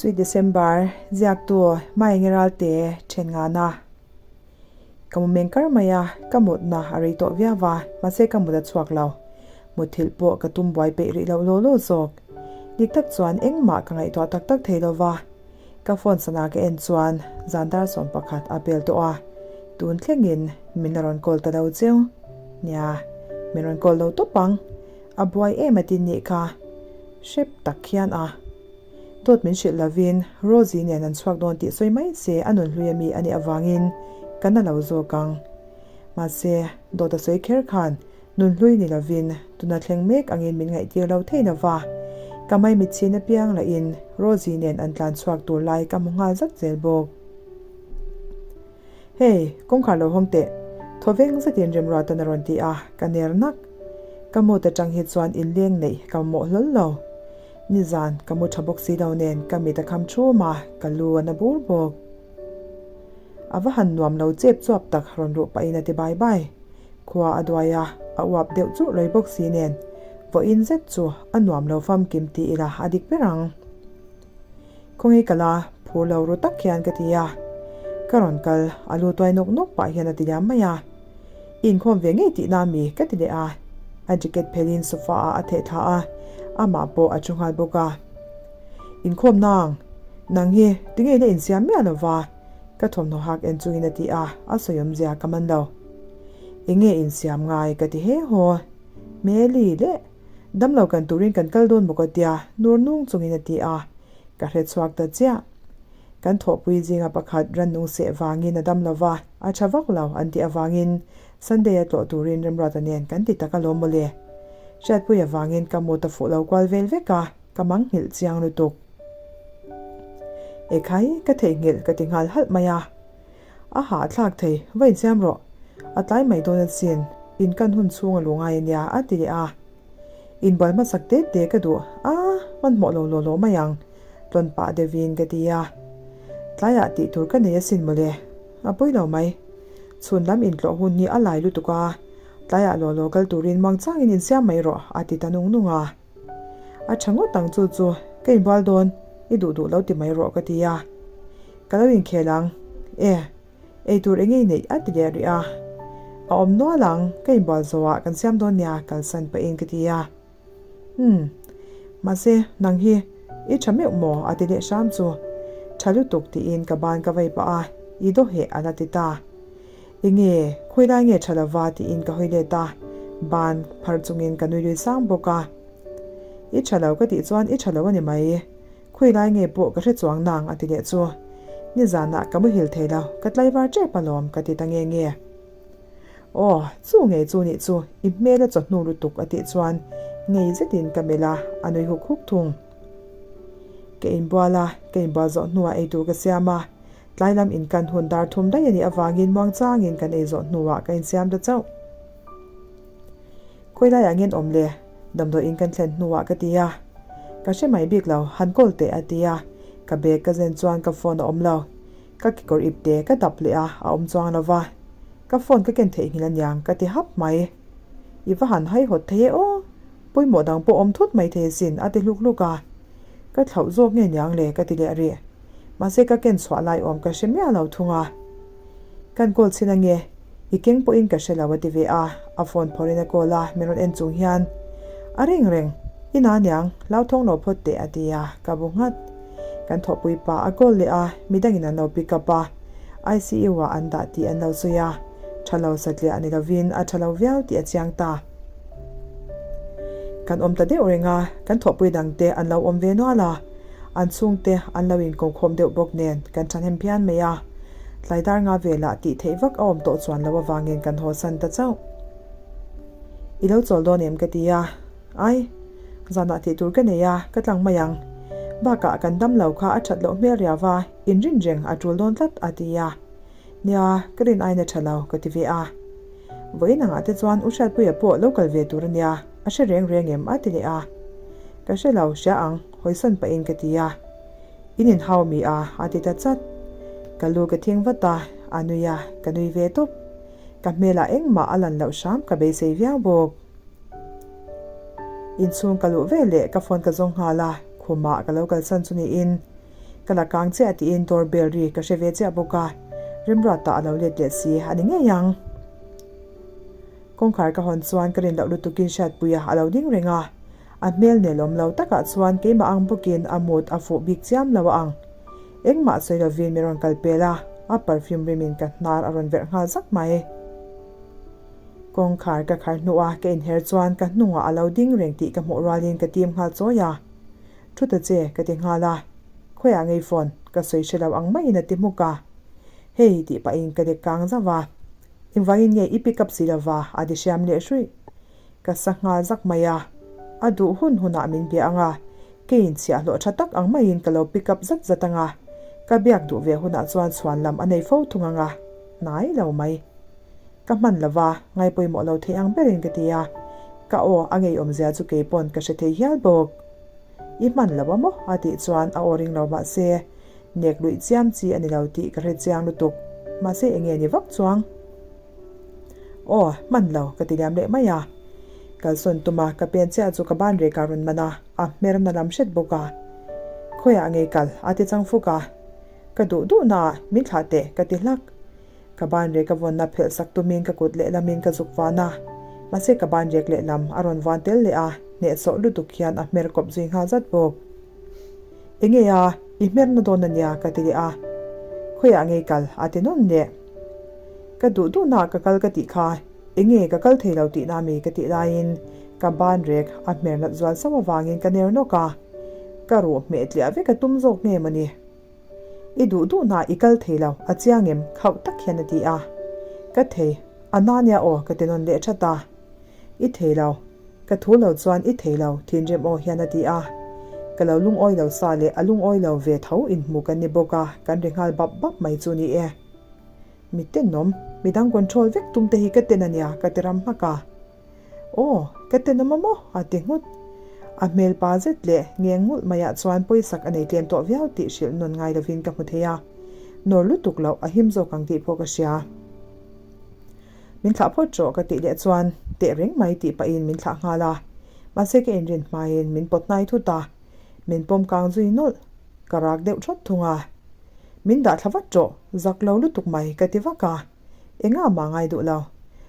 Sweet December, ziaktu Maengi Ralte then ngana. Ka mu meng kar mai a, ka mutna a rei tawh viau va, mahse ka mut a chhuak lo. Mutthilh pawh ka tum buai peih rih loh law law zawk. Dik tak chuan engmah ka ngaihtuah tak tak thei lo va. Ka phone sana ka en chuan zan dar 11 a pel tawh a, tun thlengin min la rawn call ta lo cheu. Nia, min rawn call lo tawp ang. A buai em a tin nih kha. Hrep tak khian a. Dawt min hrilh lovin Rosie nen an chhuak dawn tih sawi mai se a nun hlui ami a nih avangin ka na lo zawk ang. Mahse, dawt a sawi kher khan nun hlui ni lovin tuna thleng mek angin min ngaihtir lo thei lova. Ka maimit chhin apiang lahin Rosie nen an tlan chhuak tur lai ka hmu nghal zat zel bawk. Hey, kawngkhar lo hawng teh. Thawveng zetin Remruatan a rawn ti a, ka ner nak. Ka mut atang hi chuan inleng neih ka mamawh hlawl lo. Nizan ka mu tha bawk si lo nen ka mit a kham thum a, ka lu a na bur bawk. A va han nuam lo chep chuap tak rawn ruh pahin a ti bai bai. Khua a duai a, a uap deuh churh lawih bawk si nen vawiin zet chu a nuam lo famkim ti ila a dik ber ang. Khawnge ka la phur lo ru tak hian ka ti a, ka rawn kal a lu tuai nawk nawk pah hian a ti liam mai a. I inkhawm ve ngei tihna mi ka ti leh a, a jacket phelhin sofa ah a theh thla a, amah pawh a thu nghal bawk a. Inkhawm nang, nang hi tinge ila insiam miah lo va? Ka thawmhnaw hak en chungin a ti a, a sawi awmzia ka man lo. Enge insiam ngai ka ti he haw. Hmeli leh. Damlo kan turin kan kal dawn bawk a tia, nur nung chungin a ti a, ka hre chhuak ta chiah. Kan thawhpui zinga pakhat rannung seh vangin a dam lo va, a tha vak lo an tih avangin Sunday a tlawh turin Remruata nen kan ti tak alawm mawle. Hriatpui avangin ka mut a fuh lo kual vel vek a, ka mangnghilh chiang lutuk. Ekhai, ka theihnghilh ka ti nghal halh mai a. A hah thlak thei, va insiam rawh. A tlai mai dawn asin, in kan hun chhung a lu ngai ania a ti leh a. Inbual hmasak te te ka duh a, hmanhmawh lo law law mai ang, tlawn pah deuhin ka ti a. Tlaiah tih tur ka nei asin mawle, a pawi lo mai. Chhun lam intlawh hun hi a lai lutuk a, tlaiah law law kal turin muangchangin insiam mai rawh a ti ta nung nung a. A tha ngawt ang chu chu, ka inbual dawn, i duh duh lo ti mai rawh ka ti a. Ka lo inkhel ang, e, ei tur eng ei neih a ti leh rih a. A awm nual ang, ka inbual zawhah kan siam dawn nia kalsan pahin ka ti a. Umm, mahse, nang hi i tha meuh maw a ti leh hram chu. Tha lutuk tiin ka ban ka vei pah a, i dawheh a la ti ta. Enge, khawilai nge tha lova tiin ka hawi let a, ban phar chungin ka nui lui sang bawk a. I tha lo ka tih chuan i tha lo a ni mai, khawilai nge pawh ka hre chuang nang a ti leh chu. Nizanah ka muhil thei lo, ka tlaivar tep alawm ka ti ta nge nge. Aw, chu ngei chu nih chu, i hmel a chawhnu lutuk a tih chuan ngei zetin ka melh a, a nui huk huk thung. Ka inbual a, ka inbual zawh hnuah eitur ka siam a, Tlai lam in kan hun dar thum daih a nih avangin muangchangin kan ei zawh hnuah ka insiam ta chauh. Khawi laiah ngen awm le? Damdawiin kan thlen hnuah ka ti a. Ka hre mai bik lo, han call teh a ti a. Ka bag ka zen chuan ka phone a awm lo. Ka kekawr ip te ka dap leh a, a awm chuang lo va. Ka phone ka ken theihnghilh aniang ka ti hap mai. I va han haihawt thei e aw! Pawimawh dang pawh awm thut mai thei asin a ti hluk hluk a. Ka thlauh zawk nge niang le ka ti leh rih. Mahse ka ken chhuah lai awm ka hre miah lo thung a. Kan call chhin ange, i keng pawhin ka hre lo a ti ve a, a phone phawrhin a call a, min rawn en chung hian a ring reng, i na niang, hlauthawng lo phawt teh a ti a, ka bu nghat. Kan thawhpui pa a call leh a, midangin an lo pick up a, ICU ah an dah tih an lo sawi a, tha lo satliah ni lovin a tha lo viau tih a chiang ta. Kan awm ta deuh reng a, kan thawhpui dangte an lo awm ve nual a, an chhungte an lo inkokhawm deuh bawk nen kan thahnem phian mai a, tlai dar nga velah tih theih vak a awm tawh chuan lo avangin kan haw san ta chauh. I lo chawl dawn em ka ti a, ai, zanah tih tur ka nei a, ka tlang mai ang. Bakah kan dam lo kha a that loh hmel riau va, inrin reng a tul dawn tlat a ti a. Nia, ka rin aina tha lo, ka ti ve a. Vawiin angah te chuan U Hriatpuia pawh lo kal ve tur a nia, a hre reng reng em? a ti leh a. Ka hre lo, hria ang, hawisawn pahin ka ti a. In inhau mi a, a ti ta chat. Ka lu ka thing vat a, a nui a, ka nui ve tawp. Ka hmelah engmah a lan loh hram ka beisei viau bawk. Inchhung ka luh ve leh ka phone ka zawng nghal a, khumah ka lo kalsan chu niin. Ka la kang chiah tiin door bell ri ka hre ve chiah bawk a, Remruata a lo let leh si a ni ngei ang. Kawngkhar ka hawn chuan ka rin loh lutukin Hriatpuia a lo ding reng a, a hmel nelawm lo takah chuan keimah ang bawkin a mut a fuh bik chiam lo a ang. Engmah sawi lovin min rawn kal pel a, a perfume rimin ka hnar a rawn verh nghal zak mai. Kawngkhar ka khar hnuah ka inher chuan ka hnungah a lo ding reng tih ka hmuh rualin ka tim nghal chawi a. Thu ta che, ka ti nghal a. Khawiah ngei phone ka sawi hre lo ang maiin a ti hmuk a. Hei tih pahin ka dek kang zauh a. Engvangin nge i pick up si lova a ti hriam leh hruih. Ka sa nghal zak mai a. A duh hun hunah min bia ang a, keiin chhiahhlawh tha tak ang maiin ka lo pick up zat zat ang a. Ka biak duh ve hunah chuan chhuan lam a nei fo thung ang a, hnai lo mai. Ka hman lo va, ngai pawimawh lo thei ang berin ka ti a. Ka aw a ngeiawmzia chu kei pawn ka hre thei hial bawk. I hman lo a maw? a tih chuan a aw ring lo mahse, nek luih chiam chi a ni lo tih ka hre chiang lutuk. Mahse eng nge ni vak chuang? Aw, hman lo, ka ti liam leh mai a. Kalsawn tuma ka pen chiah chu ka ban rek a rawn man a, a hmerna lam hret bawk a. Khawiah ngei kal? a ti chang fuk a. Ka duh duhnaah min thlah teh, ka ti hlak. Ka ban rek a vawnna phelh sak tumin ka kut lehlamin ka zuk van a, mahse ka ban rek lehlam a rawn vuan tel leh a, hnehsawh lutuk hian a hmer kawp zui nghal zat bawk. Enge a, i hmerna dawn a nia ka ti leh a, khawiah ngei kal a ti nawn leh. Ka duh duhnaah ka kal ka tih kha, enge ka kal thei lo tihna mi ka tih laiin ka ban rek a hmer nat zual sauh avangin ka ner nawk a, ka ruh hmeh tliah vek a tum zawk nge mawni. I duh duhna i kal thei lo, a chiang em? Khauh tak hian a ti a. Ka thei, a na nia aw ka ti nawn leh that a. I thei lo, ka thu lo chuan i thei lo, thinrim aw hian a ti a. Ka lo lungawi lo sa leh a lungawi lo ve tho inhmu kan ni bawk a, kan ri nghal bap bap mai chu ni e. Mi tenawm, midang control vek tum te hi ka ten a nia ka ti ram hmak a. Aw, ka tenawm a maw? a ti nghut. A hmel pa zet leh ngeng ngulh maiah chuan pawisak a nei tlem tawh viau tih hrilh nawn ngai lovin ka hmu thei a. Nawr lutuk loh a him zawk ang tih pawh ka hria. Min thlah phawt rawh ka tih leh chuan teh reng mai tih pahin min thlah nghal a. Mahse ka inrin hmain min pawt hnai thut a, min pawm kang zui nawlh. Ka rak deuh thawt thung a. Min dah thla vat rawh, zak lo lutuk mai ka ti vak a. Engah mah ngai duh lo.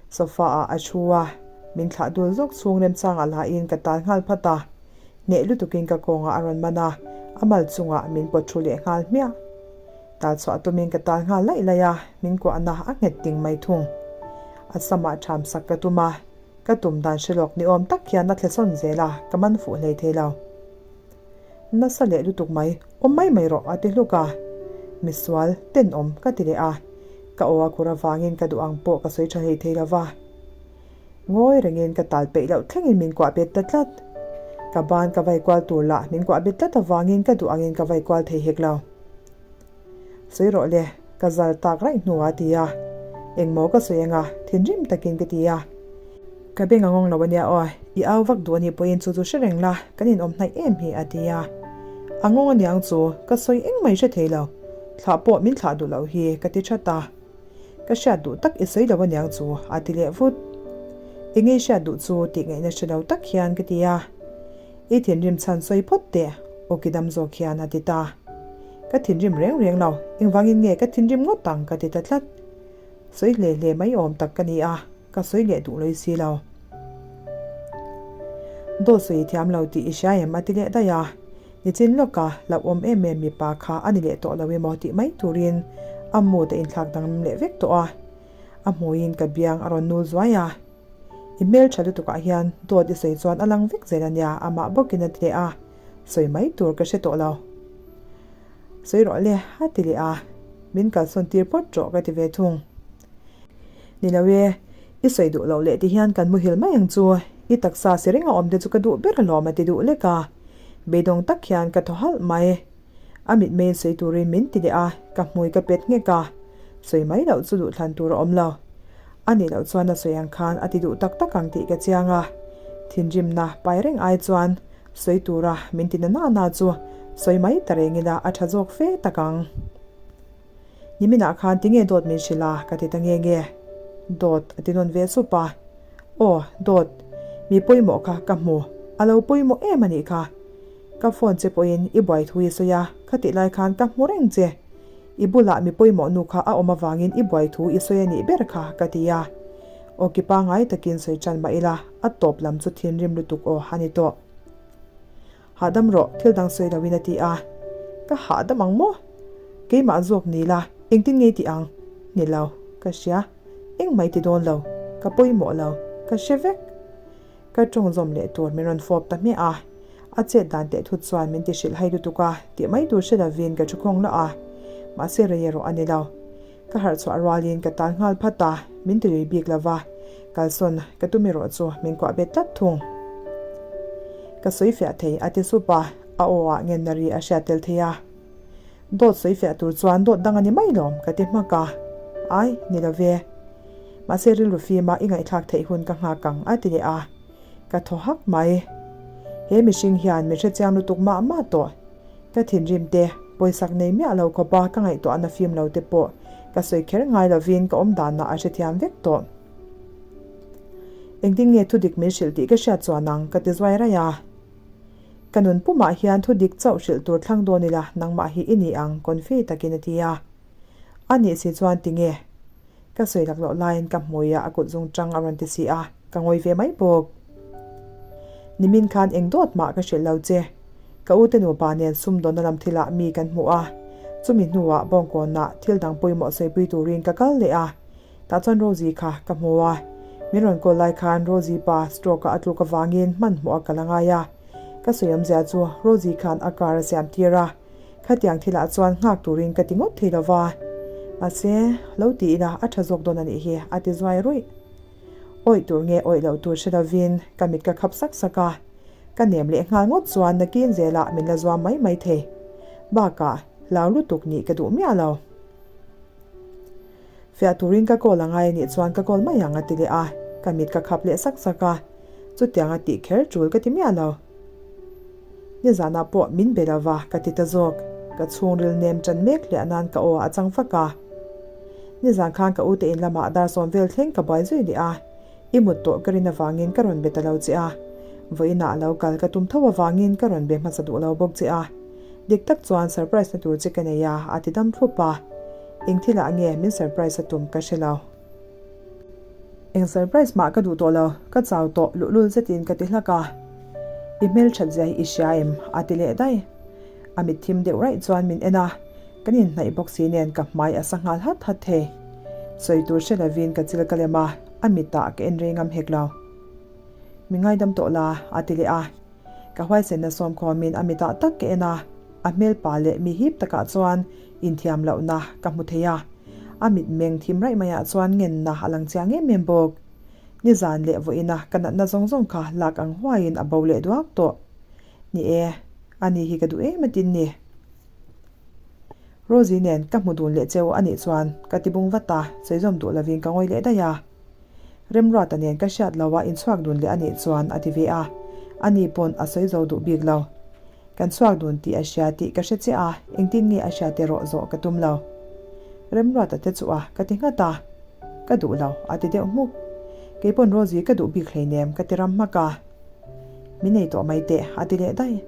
Sofa ah a thu a, min thlah dul zawk chhung remchangah lahin ka tal nghal phat a. Hneh lutukin ka kawngah a rawn man a, a mal chungah min pawt thu leh nghal hmiah. Tal chhuah tumin ka tal nghal laih laih a, min kuahna a nghet ting mai thung. A samah ṭham sak ka tum a, ka tum dan hre lawk ni awm tak hian a thle sawn zel a, ka man fuh hlei thei lo. Nasa leh lutuk mai, awm mai mai rawh a ti hluk a. Misual, tenawm ka ti leh a. Ka aw a khur avangin ka duh ang pawh ka sawi tha hlei thei lo va. Ngawi rengin ka tal peih loh thlengin min kuah bet ta tlat. Ka ban ka vai kual tur lah min kuah bet tlat avangin ka duh angin ka vai kual thei hek lo. Sawi rawh le, ka zal tak raih hnuah a ti a. Engmaw ka sawi anga, thinrim takin ka ti a. Ka beng a ngawng lo ania aw, i au vak duh anih pawhin chu chu hre reng la, kan inawm hnaih em hi a ti a. A ngawng aniang chu, ka sawi engmah i hre thei lo, thlah pawh min thlah duh loh hi ka ti that a. Ka hriat duh tak i sawi lo aniang chu a ti leh vut. Enge i hriat duh chu tih ngaihna hre lo tak hian ka ti a. I thinrim chhan sawi phawt teh, awki dam zawk hian a ti ta. Ka thinrim reng reng lo, engvangin nge ka thinrim ngawt ang ka ti ta tlat. Sawi hle hle mai awm tak ka ni a, ka sawi leh duh lawih si lo. Dawt sawi i thiam lo tih i hria em a ti leh daih a, nichin lawka hlauhawm em em mipa kha a ni leh tawh lo emaw tih mai turin a mood a inthlak danglam leh vek tawh a, a hmuiin ka biang a rawn nul zuai a. I hmel tha lutukah hian dawt i sawi chuan a lang vek zel a nia amah bawkin a ti leh a, sawi mai tur ka hre tawh lo. Sawi rawh le a ti leh a, min kalsawn tir phawt rawh ka ti ve thung. Ni lo e, i sawi duh loh leh ti hian kan muhil mai ang chu, i taksa si renga awm te chu ka duh ber alawm a ti duh lek a, beidawng tak hian ka thaw halh mai. A mitmei sawi turin min ti leh a, ka hmui ka pet nghek a, sawi mai loh chu duhthlan tur a awm lo. A nih loh chuan a sawi ang khan a ti duh tak tak ang tih ka chiang a, thinrimna pai reng ai chuan sawi tura min ti na na na chu sawi mai ta reng ila a tha zawk fe tak ang. Niminah khan tinge dawt min hrilh a ka ti ta nge nge. Dawt a ti nawn ve sup a. Aw, dawt. Mi pawimawh kha ka hmu. A lo pawimawh em a nih kha. Ka phone che pawhin i buai thu i sawi a. Khatih lai khan ka hmu reng che. I bulah mi pawimawh nu kha a awm avangin i buai thu i sawi a nih ber kha, ka ti a. Aw ki pangngai takin sawi ṭan mah ila, a tawp lam chu thinrim lutuk aw a ni tawh. Hahdam rawh, thil dang sawi loin a ti a. Ka hahdam ang maw? Keimah zawk ni la, engtin nge i tih ang? Ni lo, ka hria. Engmah i ti dawn lo. Ka pawimawh lo. Ka hre vek. Ka tawng zawm leh tur min rawn fawp ta hmiah a. A chet dan teh thut chuan min ti hrilh hai lutuk a, tih mai tur hre lovin ka thu khawng lah a. Mahse rei erawh a ni lo. Ka harh chhuah rualin ka tal nghal phat a, min ti lui bik lova, kalsawn ka tum erawh chu min kuah bet tlat thung. Ka sawi fiah thei a ti sup a, a aw ah ngenna ri a hriat tel thei a. Dawt sawi fiah tur chuan dawt dang a ni mai lawm ka ti hmak a, ai ni lo ve. Mahse rilru fima i ngaihthlak theih hun ka nghak ang a ti leh a, ka thaw hak mai. He mihring hian min hrechiang lutuk mah mah tawh. Ka thinrim te, pawisak nei miah lo khawpa ka ngaihtuahna fim lo te pawh ka sawi kher ngai lovin ka awm danah a hrethiam vek tawh. Engtin nge thudik min hrilh tih ka hriat chuan ang ka ti zuai raih a. Ka nun pumah hian thudik chauh hrilh tur thlang dawn ila nangmah hi i ni ang confi takin a ti a. A nih si chuan tinge? Ka sawi lak loh laiin ka hmuiah a kut zung tang a rawn ti si a, ka ngawi ve mai bawk. Nimin khan eng dawt mah ka hrilh lo che. Ka u te nupa nen sumdawnna lam thilah mi kan hmu a, chumi hnuah bawngkawnah thil dang pawimawh sawipui turin ka kal leh a, tah chuan Rosie kha ka hmu a. Min rawn call lai khan Rosie pa stroke-a a tluk avangin hmanhmawh a kal a ngai a. Ka sawi awmzia chu Rosie khan a car a siam tir a. Khatiang thilah chuan nghak turin ka ti ngawt thei lo va, mahse, lo ti ila a tha zawk dawn a nih hi, a ti zuai ruih. Awih tur nge awih loh tur hre lovin ka mit ka khap sak sak a, ka nem leh nghal ngawt chuan nakin zelah min la zuam mai mai thei. Bakah, hlau lutuk nih ka duh miah lo. Fiah turin ka call a ngai a nih chuan ka call mai ang a ti leh a, ka mit ka khap leh sak sak a, chutiang a tih kher tul ka ti miah lo. Nizanah pawh min be lo va ka ti ta zawk, ka chhungril nem tan mek hliah nan ka aw a chang fak a. Nizan khan ka ute in lamah dar sawm vel thleng ka buai zui leh a, i mut tawh ka rin avangin ka rawn be ta lo che a, vawiinah a lo kal ka tum tho avangin ka rawn be hmasa duh lo bawk che a, dik tak chuan surprise na tur che ka nei a a ti dam thlup a. Eng thilah nge min surprise a tum ka hre lo. Eng surprise mah ka duh tawh lo, ka chau tawh luhlul zetin ka ti hlak a. I hmelthat zia hi i hria em? a ti leh daih. A mit thim deuh raih chuan min en a, kan inhnaih bawk si nen ka hmai a sa nghal hat hat thei. Sawi tur hre lovin ka chil ka lem a, a mitah ka en rei ngam hek lo. Mi ngaidam tawh la, a ti leh a. Ka huaisenna sawmkhawmin a mitah tak ka en a, a hmelpa leh mi hip takah chuan inthiam lohna ka hmu thei a. A mitmeng thim raih maiah chuan ngenna a lang chiang em em bawk. Nizan leh vawiina ka natna zawng zawng kha lak ang huaiin a bo leh duak tawh. Ni e, ani hi ka duh em atin ni. Rosie nen ka hmu dun leh cheu anih chuan ka ti bung vat a, sawi zawm duh lovin ka ngawi leh daih a. Remruata nen ka hriat lo a inchhuak dun leh anih chuan a ti ve a, ani pawn a sawi zo duh bik lo. Kan chhuak dun tih a hria tih ka hre chiah a, engtin nge a hria te rawh zawh ka tum lo. Remruata te chu a ka ti nghat a, ka duh lo a ti deuh hmuk. Kei pawn Rosie ka duh bik hleinem ka ti ram hmak a. Min nei tawh mai teh a ti leh daih.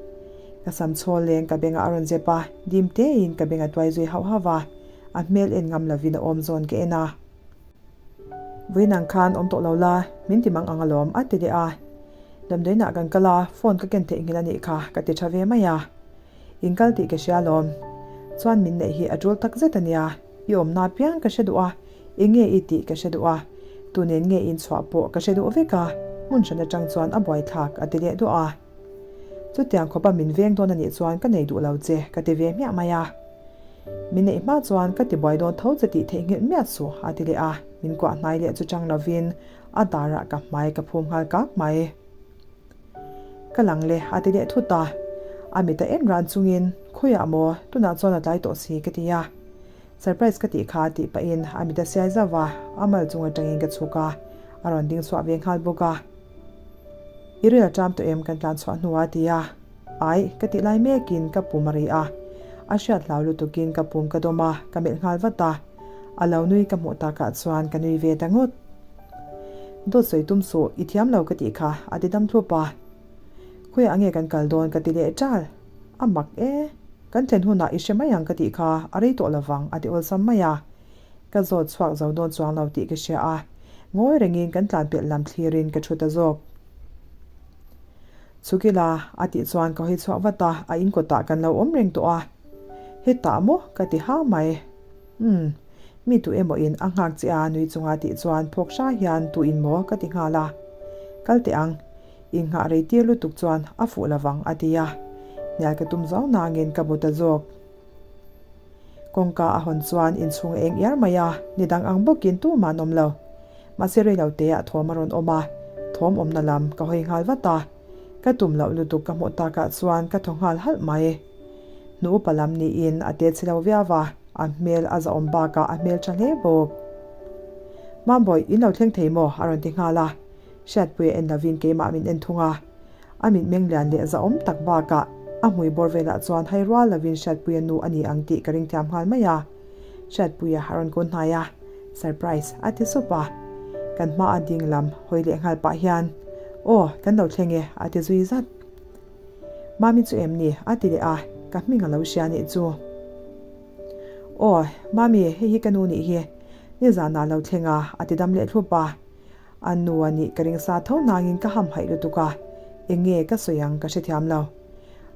Ka sam chhawl leng ka bengah a rawn zep a, dim tein ka beng a tuai zui hauh hauh a, a hmel en ngam lovin a awm zawn ka en a. Vawiin ang khan awm tawh lo la, min ti mang ang alawm a ti leh a. Damdawiinah kan kal a, phone ka ken theihnghilh a nih kha ka ti tha ve mai a. In kal tih ka hria alawm. Chuan min neih hi a tul tak zet a nia, i awmna apiang ka hre duh a, eng nge i tih ka hre duh a, tu nen nge in chhuah pawh ka hre duh vek a, hmun hran atang chuan a buaithlak a ti leh duah a. Chutiang khawpa min veng dawn a nih chuan ka nei duh lo che ka ti ve hmiah mai a. Min neih hma chuan ka ti buai dawn tho che tih theihnghilh miah suh a ti leh a, min kuah hnai leh chu chang lovin a darah ka hmai ka phum nghal kak mai. Ka lang le a ti leh thut a, a mit a en ran chungin khawiah maw tunah chuan a tlai tawh si ka ti a. Surprise ka tih kha tih pahin a mit a siai zauh a, a mal chung atangin ka chhuk a, a rawn ding chhuah ve nghal bawk a. I ril a ṭam tawh em kan tlan chhuah hnuah a ti a. Ai, ka tih lai mekin ka pum a ri a. A hriat hlau lutukin ka pum ka dawm a, ka melh nghal vat a. A lo nui ka hmuh takah chuan ka nui ve ta ngawt. Dawt sawi tum suh, i thiam lo ka tih kha, a ti dam thlup a. Khawiah nge kan kal dawn ka ti leh ṭal. A mak e. Kan thlen hunah i hre mai ang ka tih kha, a rei tawh lovang a ti awlsam mai a. Ka zawt chhuak zo dawn chuang lo tih ka hria a, ngawi rengin kan tlan pelh lam thlirin ka thu ta zawk. Chhukila a tih chuan ka hawi chhuak vat a, a in kawtah kan lo awm reng tawh a. Hetah maw? ka ti hau mai. Umm, mi tu emaw in a nghak che a nui chunga tih chuan phawk hra hian tu in maw ka ti nghal a. Kal teh ang, innghah rei tir lutuk chuan a fuh lovang a ti a. Hnial ka tum zau nangin ka bu ta zawk. Kawngka a hawn chuan inchhung a eng iar mai a, ni dang ang bawkin tumah an awm lo. Mahse reilo teah thawm a rawn awm a, thawm awmna lam ka hawi nghal vat a. Ka tum loh lutuk ka hmuh takah chuan ka thaw nghal halh mai. Hnu upa lam niin a te chhe lo viau a, a hmel a zahawm bakah a hmel tha hle bawk. Mambawi, in lo thleng thei maw? a rawn ti nghal a. Hriatpuia en lovin keimah min en thung a. A mitmeng lian leh zahawm tak bakah a hmui bawr velah chuan hai rual lovin Hriatpuia nu a ni ang tih ka ring thiam nghal mai a. Hriatpuia a rawn kun hnai a, Surprise a ti sup a. Kan hmaa ding lam hawi leh nghal pah hian, Aw, kan lo thleng e a ti zui zat. Mami chu em ni? a ti leh a, ka hming a lo hria nih chu. Aw, Mami, hei hi ka nu nih hi. Nizanah a lo thleng a, a ti dam leh thlup a. A nu a nih ka ring sa tho nangin ka hamhaih lutuk a, eng nge ka sawi ang ka hrethiam lo.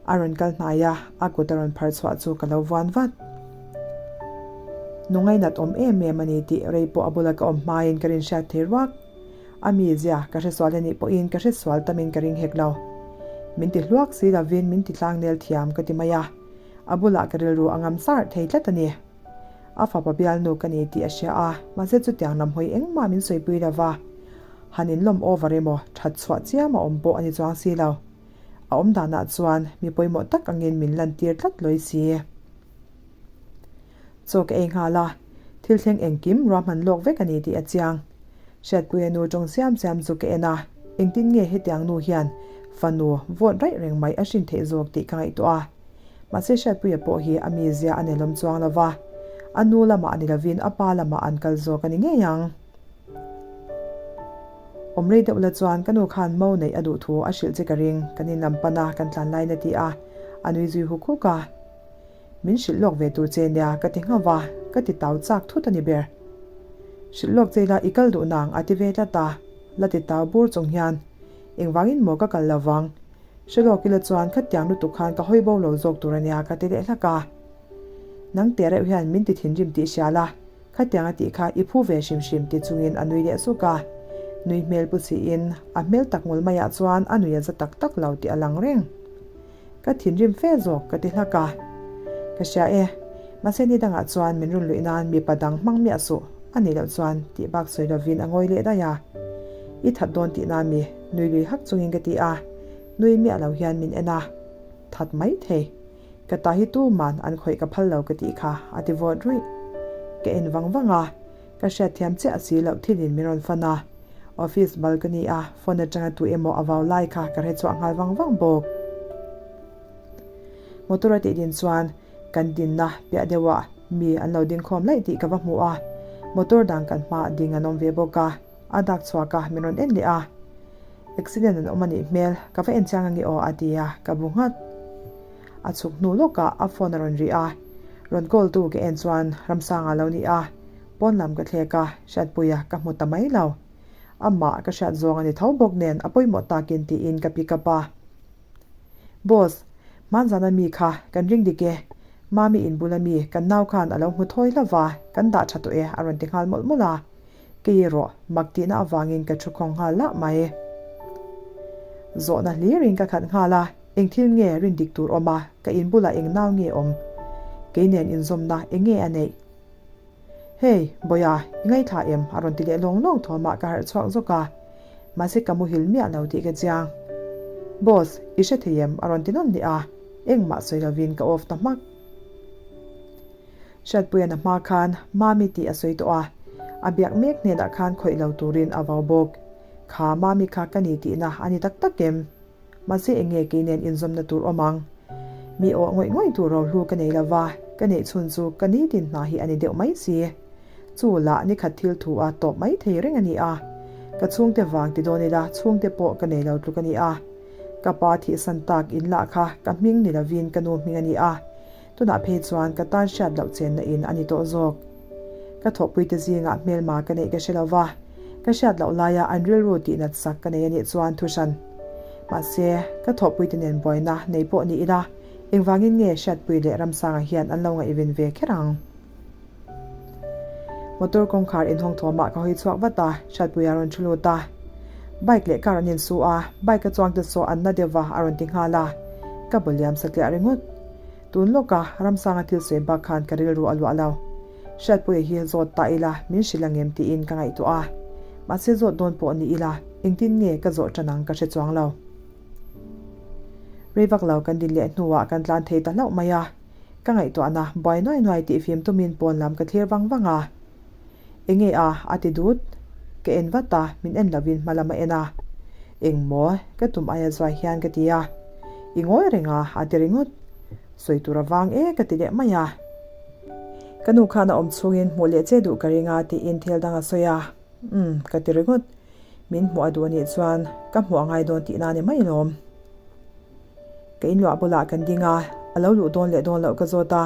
A rawn kal hnai a, a kut a rawn phar chhuah chu ka lo vuan vat. Nu ngainat awm em em a ni tih rei pawh a bula ka awm hmain ka rinhriat thei ruak. A mizia ka hresual a nih pawhin ka hresual tamin ka ring hek lo. Min ti hluak si lovin min ti tlangnel thiam ka ti mai a, a bulah ka rilru a ngam sar thei tlat a ni. A fapa bialnu ka ni tih a hria a, mahse chutiang lam hawi engmah min sawipui lo va. Han inlawm over emaw, that chhuah chiam a awm pawh a ni chuang si lo. A awm danah chuan mi pawimawh tak angin min lantir tlat lawi si. Chaw ka ei nghal a, thil thleng engkim ruahman lawk vek a ni tih a chiang. Hriatpuia nu tawng siam siam chu ka en a, engtin nge hetiang nu hian fanu vawt raih reng mai a hrin theih zawk tih ka ngaihtuah a. Mahse Hriatpuia pawh hi a mizia a nelawm chuang lo va, a nu lamah ni lovin a pa lamah an kal zawk a ni ngei ang. Awm rei deuh la chuan ka nu khan mo neih a duh thu a hrilh che ka ring, kan inlam pan a, kan tlan lain a ti a, a nui zui huk huk a. Min hrilh lawk ve tur che nia ka ti nghauh va, ka ti tau chak thut a ni ber. Hrilh lawk che ila i kal duh nang a ti ve tlat a, la ti tau bur chung hian engvangin maw ka kal lo vang? Hre lawk ila chuan khatiang lutuk khan ka hawi bo lo zawk tur a nia ka ti leh hlak a. Nang teh reuh hian min ti thinrim tih hria la, khatiang a tih kha i phu ve hrim hrim ti chungin a nui leh suk a. Nui hmel pu chiin a hmel tak ngul maiah chuan a nui a za tak tak lo tih a lang reng. Ka thinrim fe zawk ka ti hlak a. Ka hria e, mahse ni dangah chuan min run luih nan mipa dang hmang miah suh a nih loh chuan tih bak sawi lovin a ngawi leh daih a. I that dawn tihna mi nui lui hak chungin ka ti a, nui miah lo hian min en a. That mai thei. Ka ta hi tuman an khawih ka phal lo ka tih kha a ti vawt ruih. Ka en vang vang a, ka hriatthiam chiah si loh thilin min rawn fan a. Office balcony a phone atanga tu emaw a vau lai kha ka hre chhuah nghal vang vang bawk. Motor a tih din chuan kan dinna piah deuhah mi an lo ding khawm laih tih ka va hmu a, motor dang kan hmaah ding an awm ve bawk a, a dak chhuak a min rawn en leh a. Accident an awm a nih hmel, ka va en chiang ange aw a ti a, ka bu nghat. A chhuk hnu lawkah a phone a rawn ri a, rawn call tu ka en chuan Ramsanga lo ni a, Pawn lam ka thlek a, Hriatpuia ka hmu ta mai lo. Amah ka hriat zawng a ni tho bawk nen a pawimawh takin tiin ka pick up a. Boss, hmanzana mi kha kan ring dik e. Mami in bula mi kan nau khan a lo hmu thawi hlauh va, kan dah tha tawh e a rawn ti nghal mawlh mawlh a. Kei erawh mak tihna avangin ka thu khawng nghal lah mai. Zawhna hlirin ka khat nghal a, eng thil nge rin dik tur awm a, ka in bulah eng nau nge awm? Kei nen inzawmna eng nge a neih? Hey, Bawia, i ngaithla em? a rawn ti leh lawng lawng thawmah ka harh chhuak zawk a. Mahse ka muhil miah lo tih ka chiang. Boss, i hre thei em? a rawn ti nawn leh a, engmah sawi lovin ka off ta hmak. Hriatpuian a hma khan Mami tih a sawi tawh a, a biak mek hnenah khan khawih lo turin a vau bawk. Kha Mami kha ka ni tihna a ni tak tak em? Mahse eng nge kei nen inzawmna tur awm ang? Mi awh ngawih ngawih tur rohlu ka nei lova, ka neih chhun chu ka nitin hna hi a ni deuh mai si. Chu lah nikhat thil thu a tawp mai thei reng a ni a. Ka chhungte vang ti dawn ila chhungte pawh ka nei lo tluk a ni a. Ka pa thihsan tak in lah kha ka hming ni lovin ka nu hming a ni a. Tunah phei chuan ka tan hriat loh chenna in a ni tawh zawk. Ka thawhpuite zingah hmelma ka neih ka hre lo va, ka hriat loh laia an rilru tihnat sak ka nei a nih chuan thu hran. Mahse, ka thawhpuite nen buaina nei pawh ni ila, engvangin nge Hriatpui leh Ramsanga hian an lo ngaihven ve kher ang? Motor kawngkhar inhawng thawmah ka hawi chhuak vat a, Hriatpuia a rawn thu lut a. Bike leh car an insu a, bike a chuangte saw an na deuh va a rawn ti nghal a, ka bu liam satliah ringawt. Tun lawka Ramsanga thil sawi bak khan ka rilru a luah lo. Hriatpuia hi zawt ta ila min hrilh angem tiin ka ngaihtuah a, mahse zawt dawn pawh ni ila engtin nge ka zawh tan ang ka hre chuang lo. Rei vak lo kan din leh hnuah kan tlan thei ta hlauh mai a, ka ngaihtuahna buai nuai nuai tih fim tumin pawn lam ka thlir vang vang a. Enge a? a ti dut. Ka en vat a, min en lovin hma lam a en a. Eng maw? Ka tum aia zuai hian ka ti a. I ngawi reng a, a ti ringawt. Sawi tur a vang e ka ti leh mai a. Ka nu khan a awm chhungin hmuh leh che duh ka ring a tiin thil dang a sawi a. Umm, ka ti ringawt. Min hmuh a duh anih chuan ka hmuh a ngai dawn tihna a ni mai lawm. Ka inluah bulah kan ding a, a lo luh dawn leh dawn loh ka zawt a.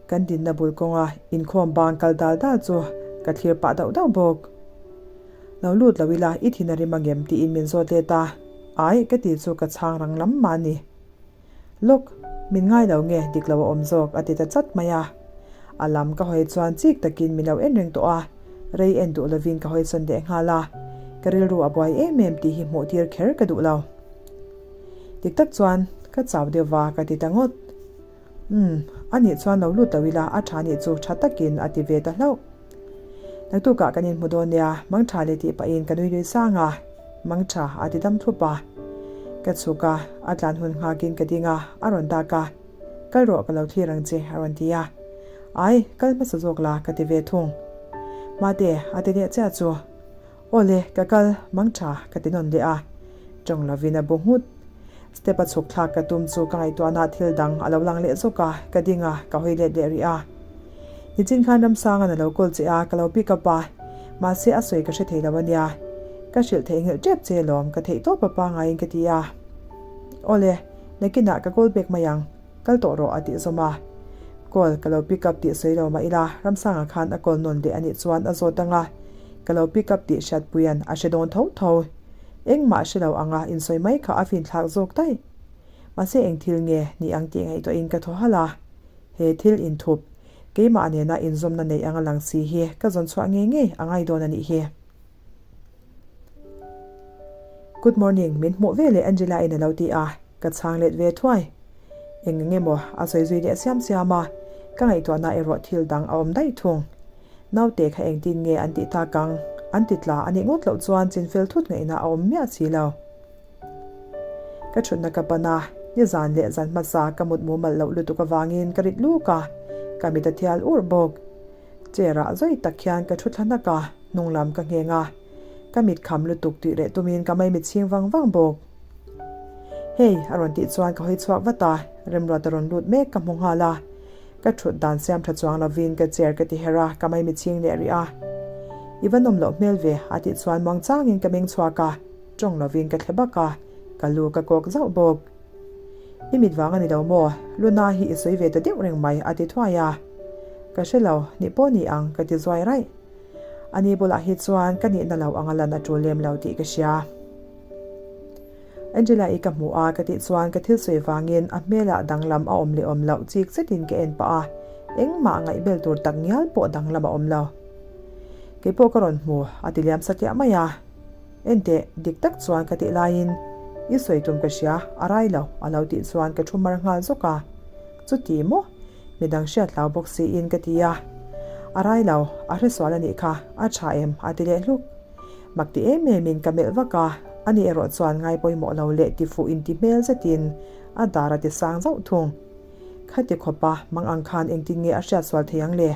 Kan dinna bul kawnga inkhawm bang kal dal dal chu ka thlir pah dauh dauh bawk. Lo lut lo ila i thin a rim angem tiin min zawt let a, ai ka ti chu ka chhang rang lam mah a ni. Lawk, min ngai lo nge dik lo a awm zawk a ti ta chat mai a. A lam ka hawi chuan chik takin min lo en reng tawh a, rei en duh lovin ka hawi sawn leh nghal a, ka rilru a buai em em tih hi hmuh tir kher ka duh lo. Dik tak chuan ka chau deuh va ka ti ta ngawt. Umm, a nih chuan lo lut lo ila a tha nih chu tha takin a ti ve ta hlauh. Naktukah kan inhmu dawn nia, mang tha leh tih pahin ka nui nui sang a, mang tha a ti dam thlup a. Ka chhuk a, a tlan hun nghakin ka ding a, a rawn dak a, Kal rawh ka lo thlir ang che a rawn ti a. Ai, kal hmasa zawk la ka ti ve thung. Mate, a ti leh chiah chu. Aw le, ka kal, mang tha, ka ti nawn leh a. Tawng lovin a bu nghut. Step a chhuk thlak ka tum chu ka ngaihtuahna thil dang a lo lang leh zawk a, ka ding a, ka hawi let leh rih a. Nichin khan Ramsanga'n a lo call che a, ka lo pick up a. Mahse a sawi ka hre thei lo a nia. Ka hrilh theih nghilh tep che lawm, ka theih tawp a pangaiin ka ti a. Aw le, nakinah ka call back mai ang. Kal tawh rawh a tih zawm a. Call ka lo pick up tih sawi lo mah ila, Ramsanga khan a call nawn leh a nih chuan a zawt ang a, ka lo pick up tih hriatpuia'n a hre dawn tho tho. Engmah hre lo anga insawi mai kha a finthlak zawk daih. Mahse eng thil nge ni ang tih ngaihtuahin ka thaw halh a. He thil inthup, keimah nena inzawmna neih anga lang si hi ka zawn chhuah ngei ngei a ngai dawn a nih hi. Good morning, min hmuh ve leh Angela-in a lo ti a, ka chhang let ve thuai. Eng eng emaw a sawi zui leh siam siam a, ka ngaihtuahna erawh thil dang a awm daih thung. Naute kha engtin nge an tih tak ang? An ti tla a nih ngawt loh chuan chinfel thut ngaihna a awm miah si lo. Ka thutna ka pan a, nizan leh zan hmasa ka mut mumal loh lutuk avangin ka rit luk a, ka mit a thial urh bawk. Chair ah zawi tak hian ka thu thla hnak a, hnung lam ka ngheng a. Ka mit kham lutuk tih reh tumin ka mai mit chhing vang vang bawk. Hei, a rawn tih chuan ka hawi chhuak vat a, Remruat a rawn lut mek ka hmu nghal a. Ka thut dan siam tha chuang lovin ka chair ka ti her a, ka mai mit chhing leh rih a. I va nawm loh hmel ve, a tih chuan muang changin ka meng chhuak a, tawng lovin ka thle bak a, ka lu ka kawk zauh bawk. I mit vang a ni lo maw? Luna hi i sawi ve ta deuh reng mai, a ti thuai a. Ka hre lo, nih pawh ni ang, ka ti zuai raih. Ani bulah hi chuan ka nihna lo anga lan a tul lem lo tih ka hria. Angela-i ka hmu a ka tih chuan ka thil sawi vangin a hmelah danglam a awm leh awm loh chik zetin ka en pah a, engmah ngaihbel tur tak ngial pawh danglam a awm lo. Keipawh ka rawn hmu, a ti liam satliah mai a. Enteh, dik tak chuan ka tih laiin, I sawi tum ka hria, a rai lo, a lo tih chuan ka thu mar nghal zawk a. Chuti maw? Midang hriat hlau bawk siin ka ti a. A rai lo, a hresual a nih kha, a tha em? a ti leh hluk. Mak ti em emin ka melh vak a, ani erawh chuan ngai pawimawh lo leh ti fuh inti hmel zetin a dar a ti sang zauh thung. Khati khawpa mang ang khan engtin nge a hriatsual thei ang le?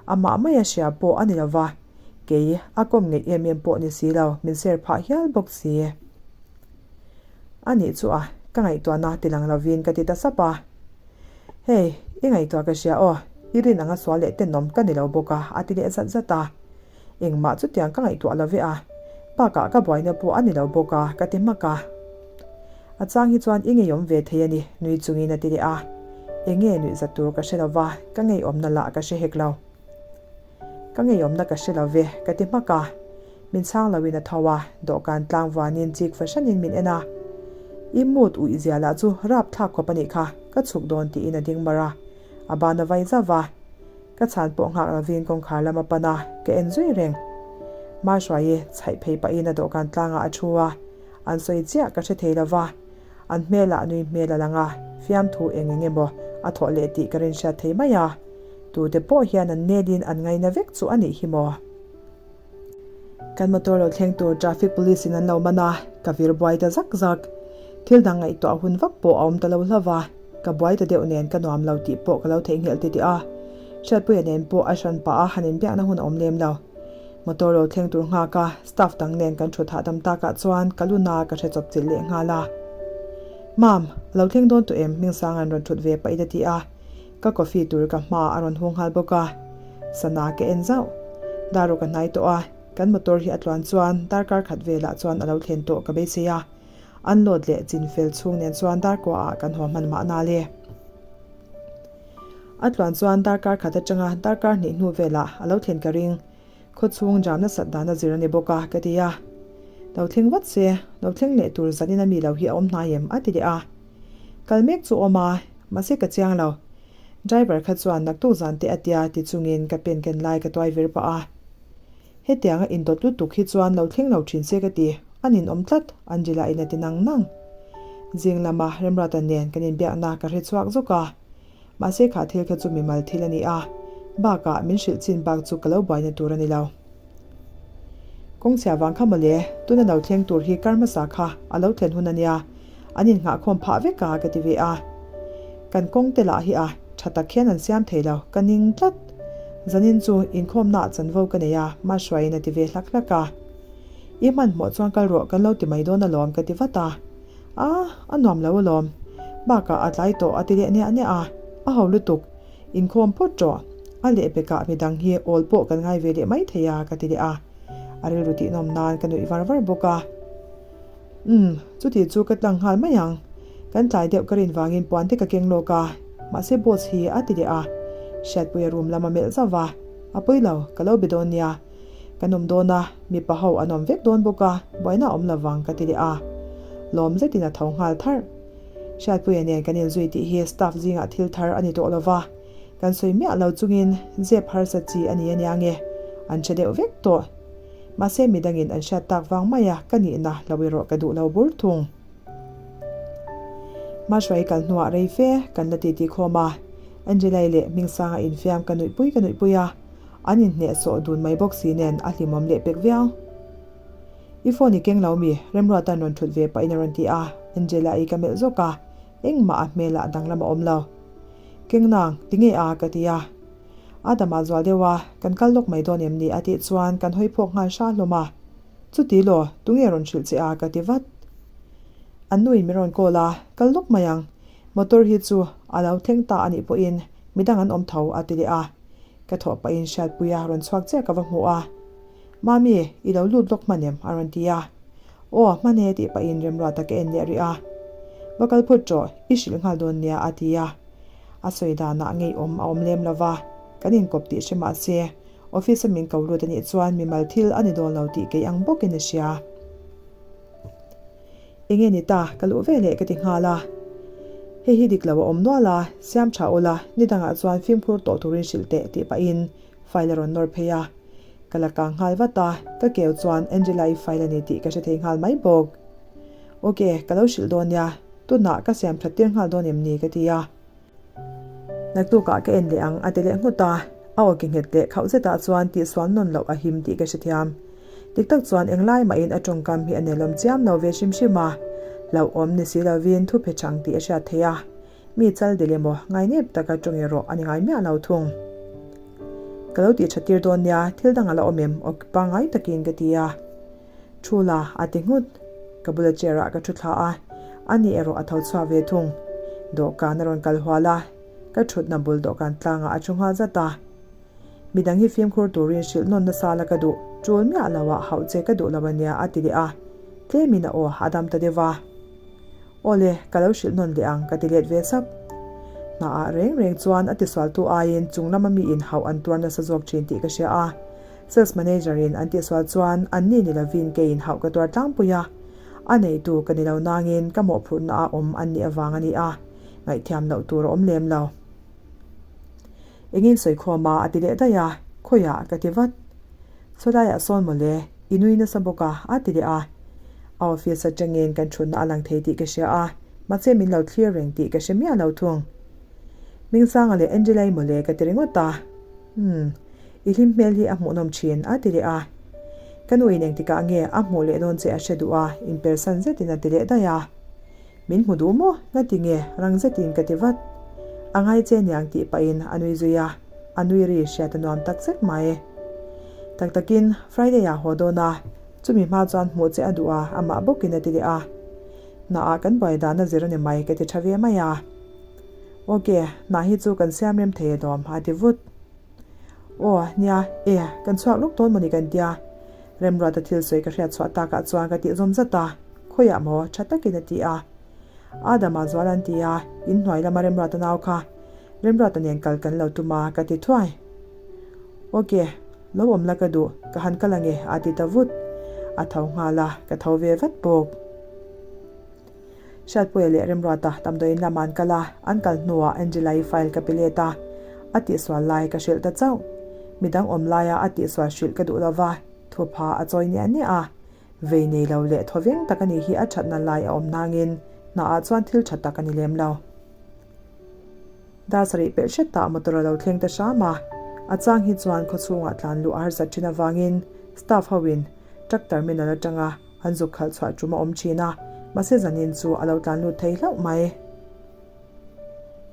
Amah mai a hria pawh a ni lo va. Kei, a kawm ngeih em em pawh ni si lo, min ser phah hial bawk si. A nih chu a, ka ngaihtuahna ti lang lovin ka ti ta sap a. Hei, i ngaihtuah ka hria aw, i rin anga sual leh tenawm ka ni lo bawk a, a ti leh zat zat a. Engmah chutiang ka ngaihtuah lo ve a, bakah ka buaina pawh a ni lo bawk a, ka ti hmak a. A chang hi chuan i ngeiawm ve thei a ni, nui chungin a ti leh a. Enge nuihzat tur ka hre lo va, ka ngeiawmna lah ka hre hek lo. Ka ngeiawmna ka hre lo ve, ka ti hmak a. Min chhang loin a tho a, dawhkan tlang vuanin chik fahranin min en a. I mood uih zia lah chu rap thlak khawp a nih kha, ka chhuk dawn tiin a ding mar a. A ban a vai zauh a. Ka chhan pawh nghak lovin kawngkhar lam a pan a, ka en zui reng. Mahruaii chhaih phei pahin a dawhkan tlangah a thu a, an sawi chiah ka hre thei lo va. An hmelah nui hmel a lang a, fiamthu eng eng emaw a thawh leh tih ka rinhriat thei mai a. Tute pawh hian an nelin an ngaina vek chu a nih hi maw? Kan motor lo thleng tur traffic police in an lo man a, ka vir buai ta zak zak. Thil dang ngaihtuah hun vak pawh a awm ta lo hlauh a, ka buai ta deuh nen ka nuam lo tih pawh ka lo theihnghilh titih a. Hriatpuia nen pawh a hran pah a han inbiakna hun a awm lem lo. Motor lo thleng tur nghak a, staff dang nen kan thut hahdam takah chuan ka luna ka hre chawp chilh leh nghal a. Mam, a lo thleng dawn tawh em? Hmingsanga'n rawn thut ve pahit a ti a. Ka coffee tur ka hma a rawn hung nghal bawk a, sana ka en zauh. Dar rawh ka hnai tawh a, kan motor hi a tluan chuan darkar khat velah chuan a lo thlen tawh ka beisei a. An load leh chin fel chhung nen chuan dar kuaah kan haw hman mahna le. A tluan chuan darkar khat atanga darkar hnih hnu velah a lo thlen ka ring. Khawchhung jam nasat dan a zir a ni bawk a, ka ti a. Lo thleng vat se, lo thleng leh tur zanin a mi lo hi a awm hnai em? a ti leh a. Kal mek chu awm a, mahse ka chiang lo. Driver kha chuan naktuk zan te a tia ti chungin ka pen ken lai ka tuai vir pah a. Hetianga indawt lutuk hi chuan lo thleng lo thin se ka ti, a ninawm tlat, Angela in a ti nang nang. Zing lama Remruata nen kan inbiakna ka hre chhuak zawk a. Mahse kha thil kha chu mimal thil a ni a, bakah min hrilh chin bak chu ka lo buaina tur a ni lo. Kawngchhia vang kha mawle, tuna lo thleng tur hi kar hmasa kha a lo thlen hun a nia, an innghahkhawm phah vek a ka ti ve a. Kan kawng te lah hi a tha tak hian an siam thei lo, ka ning tlat. Zanin chu inkhawmnaah chanvo ka nei a, Mahruaiin a ti ve hlak hlak a. I hmanhmawh chuan kal rawh kan lo ti mai dawn alawm ka ti vat a. A, a nuam lo alawm. Bakah a tlai tawh a ti leh niah niah a, a ho lutuk. Inkhawm phawt rawh. A lehpekah midang hi awl pawh kan ngai ve leh mai thei a ka ti leh a. A rilru tihnawm nan ka nuih var var bawk a. Umm, chuti chu ka tlang nghal mai ang. Kan tlai deuh ka rin vangin puan te ka keng lawk a, mahse boss hi a ti leh a. Hriatpuia room lam a melh zauh va, A pawi lo, ka lo be dawn nia. Kan awm dawn a, mipa ho an awm vek dawn bawk a, buaina a awm lo vang ka ti leh a. Lawm zetin a tho nghal tharh. Hriatpuia nen kan inzui tih hi staff zingah thil thar a ni tawh lo va, kan sawi miah lo chungin zep harsa chi a ni ania nge, an hre deuh vek tawh. Mahse midangin an hriat tak vang mai a ka nihna lo erawh ka duh lo bur thung. Mahruai kal hnuah rei fe kan la titi khawm a, Angela-i leh Hmingsanga infiam ka nuihpui ka nuihpui a, An inhnehsawh dun mai bawk si nen a hlimawm leh pek viau. I phone i keng lo mi? Remruata'n rawn thut ve pahin a rawn ti a, Angela-i ka melh zawk a, engmah a hmelah danglam a awm lo. Keng nang, tinge a? ka ti a. Adama zual deuh a, kan kal lawk mai dawn em ni? a tih chuan kan hawi phawk nghal hra hlawm a. Chuti law, tunge rawn hrilh che a? ka ti vat. An nuin min rawn call a, kal lawk mai ang. Motor hi chu a lo thleng ta a nih pawhin midang an awm tho a ti leh a. Ka thawh pahin Hriatpuia rawn chhuak chiah ka va hmu a. Mami, i lo lut lawk hman em? a rawn ti a. Aw, hman e tih pahin Remruata ka en leh rih a. Va kal phut rawh, i hrilh nghal dawn nia a ti a. A sawi danah ngeiawm a awm lem lo va, kan inkawp tih hre mah se, office a min ko lut a nih chuan mimal thil a ni dawn lo tih kei ang bawkin a hria. Enge ni ta, ka luh ve leh ka ti nghal a. Hei hi dik lo a awm nual a, siam tha ula, ni dangah chuan fimkhur tawh turin hrilh teh tih pahin file a rawn nawr phei a. Ka la kang nghal vat a, ka keu chuan Angela-i file a ni tih ka hre thei nghal mai bawk. Ok, ka lo hrilh dawn nia, tunah ka siam that tir nghal dawn em ni ka ti a. Naktukah ka en leh ang a ti leh nghut a, a aw ki nghet leh khauh zetah chuan tihsual nawn loh a him tih ka hrethiam. Dik tak chuan englai mahin a tawngkam hi a nelawm chiam lo ve hrim hrim a, hlauhawm ni si lovin thu phe chang tih a hriat theih a, mi chal dil emaw ngainep taka tawng erawh a ni ngai miah lo thung. Ka lo tih that tir dawn nia, thil dang a la awm em? Aw pangngai takin ka ti a. Thu la, a ti nghut. Ka bula chair ah ka thu thla a, ani erawh a tho chhuak ve thung. Dawhkan a rawn kal hual a, ka thutna bul dawhkan tlangah a thu nghal zat a. Midang hi fimkhur turin hrilh nawn nasa la ka duh, tul miah lo ah hauh che ka duh lo ania a ti leh a, tlemin a aw a dam ta deuh a. Awle, ka lo hrilh nawn leh ang ka ti let ve sap. Hnaah reng reng chuan a tisualtu aiin chung lama miin hauh an tuar nasa zawk thin tih ka hria a. Sales manager in an tihsual chuan anni ni lovin keiin hauh ka tuar tlangpui a. A neitu ka ni lo nangin ka mawhphurhna a awm an nih avang a ni a, ngaihthiam loh tur a awm lem lo. Engin sawi khawm a a ti leh daih a, khawiah ka ti vat. Sawlaiah sawn mawle, i nui nasa bawk a, a ti leh a. A office atangin kan thutna a lang thei tih ka hria a, mahse min lo thlir reng tih ka hre miah lo thung. Hmingsanga leh Angela-i mawle ka ti ringawt a. Umm, i hlim hmel hi a hmuhnawm thin, a ti leh a. Ka nu in engtikah nge a hmuh leh dawn che a hre duh a, inpersan zetin a ti leh daih a. Min hmu duh maw? Nga ti nge? Rang zetin ka ti vat. A ngai che niang tih pahin a nui zui a, a nui ri hriat a nuam tak zet mai. Tak takin Friday ah haw dawn a, chumi hma chuan hmuh che a duh a, amah bawkin a ti leh a. Hnaah kan buai dan a zir a ni mai ka ti tha ve mai a. Ok, hna hi chu kan siam rem thei alawm a ti vut. Aw, nia, e, kan chhuak lawk dawn mawni kan tia. Remruata thil sawi ka hriat chhuah takah chuan ka tih zawm zat a, khawiah maw tha takin a ti a. Adama zual an ti a, in hnuai lama Remruata nau kha Remruata nen kal kan lo tum a ka ti thuai. Ok, lo awm la ka duh, ka han kal ange a ti ta vut. A tho nghal a, ka tho ve vat bawk. Hriatpuia leh Remruata damdawiin lamah an kal a, an kal hnuah Angela-i file ka pe let a, a tihsual lai ka hrilh ta chauh. Midang awm laia a tihsual hrilh ka duh lova, thupha a chawi niah niah a. Vei nei lo leh thawveng tak a nih hi a thatna lai a awm nangin hnaah chuan thil tha tak a ni lem lo. Dar sarih pelh hret tah motor a lo thleng ta hram a, a chang hi chuan khawchhungah tlan luh a harsat thin avangin staff hoin truck terminal atanga An zuk khalh chhuah tum a awm thin a, mahse zanin chu a lo tlan lut thei hlauh mai.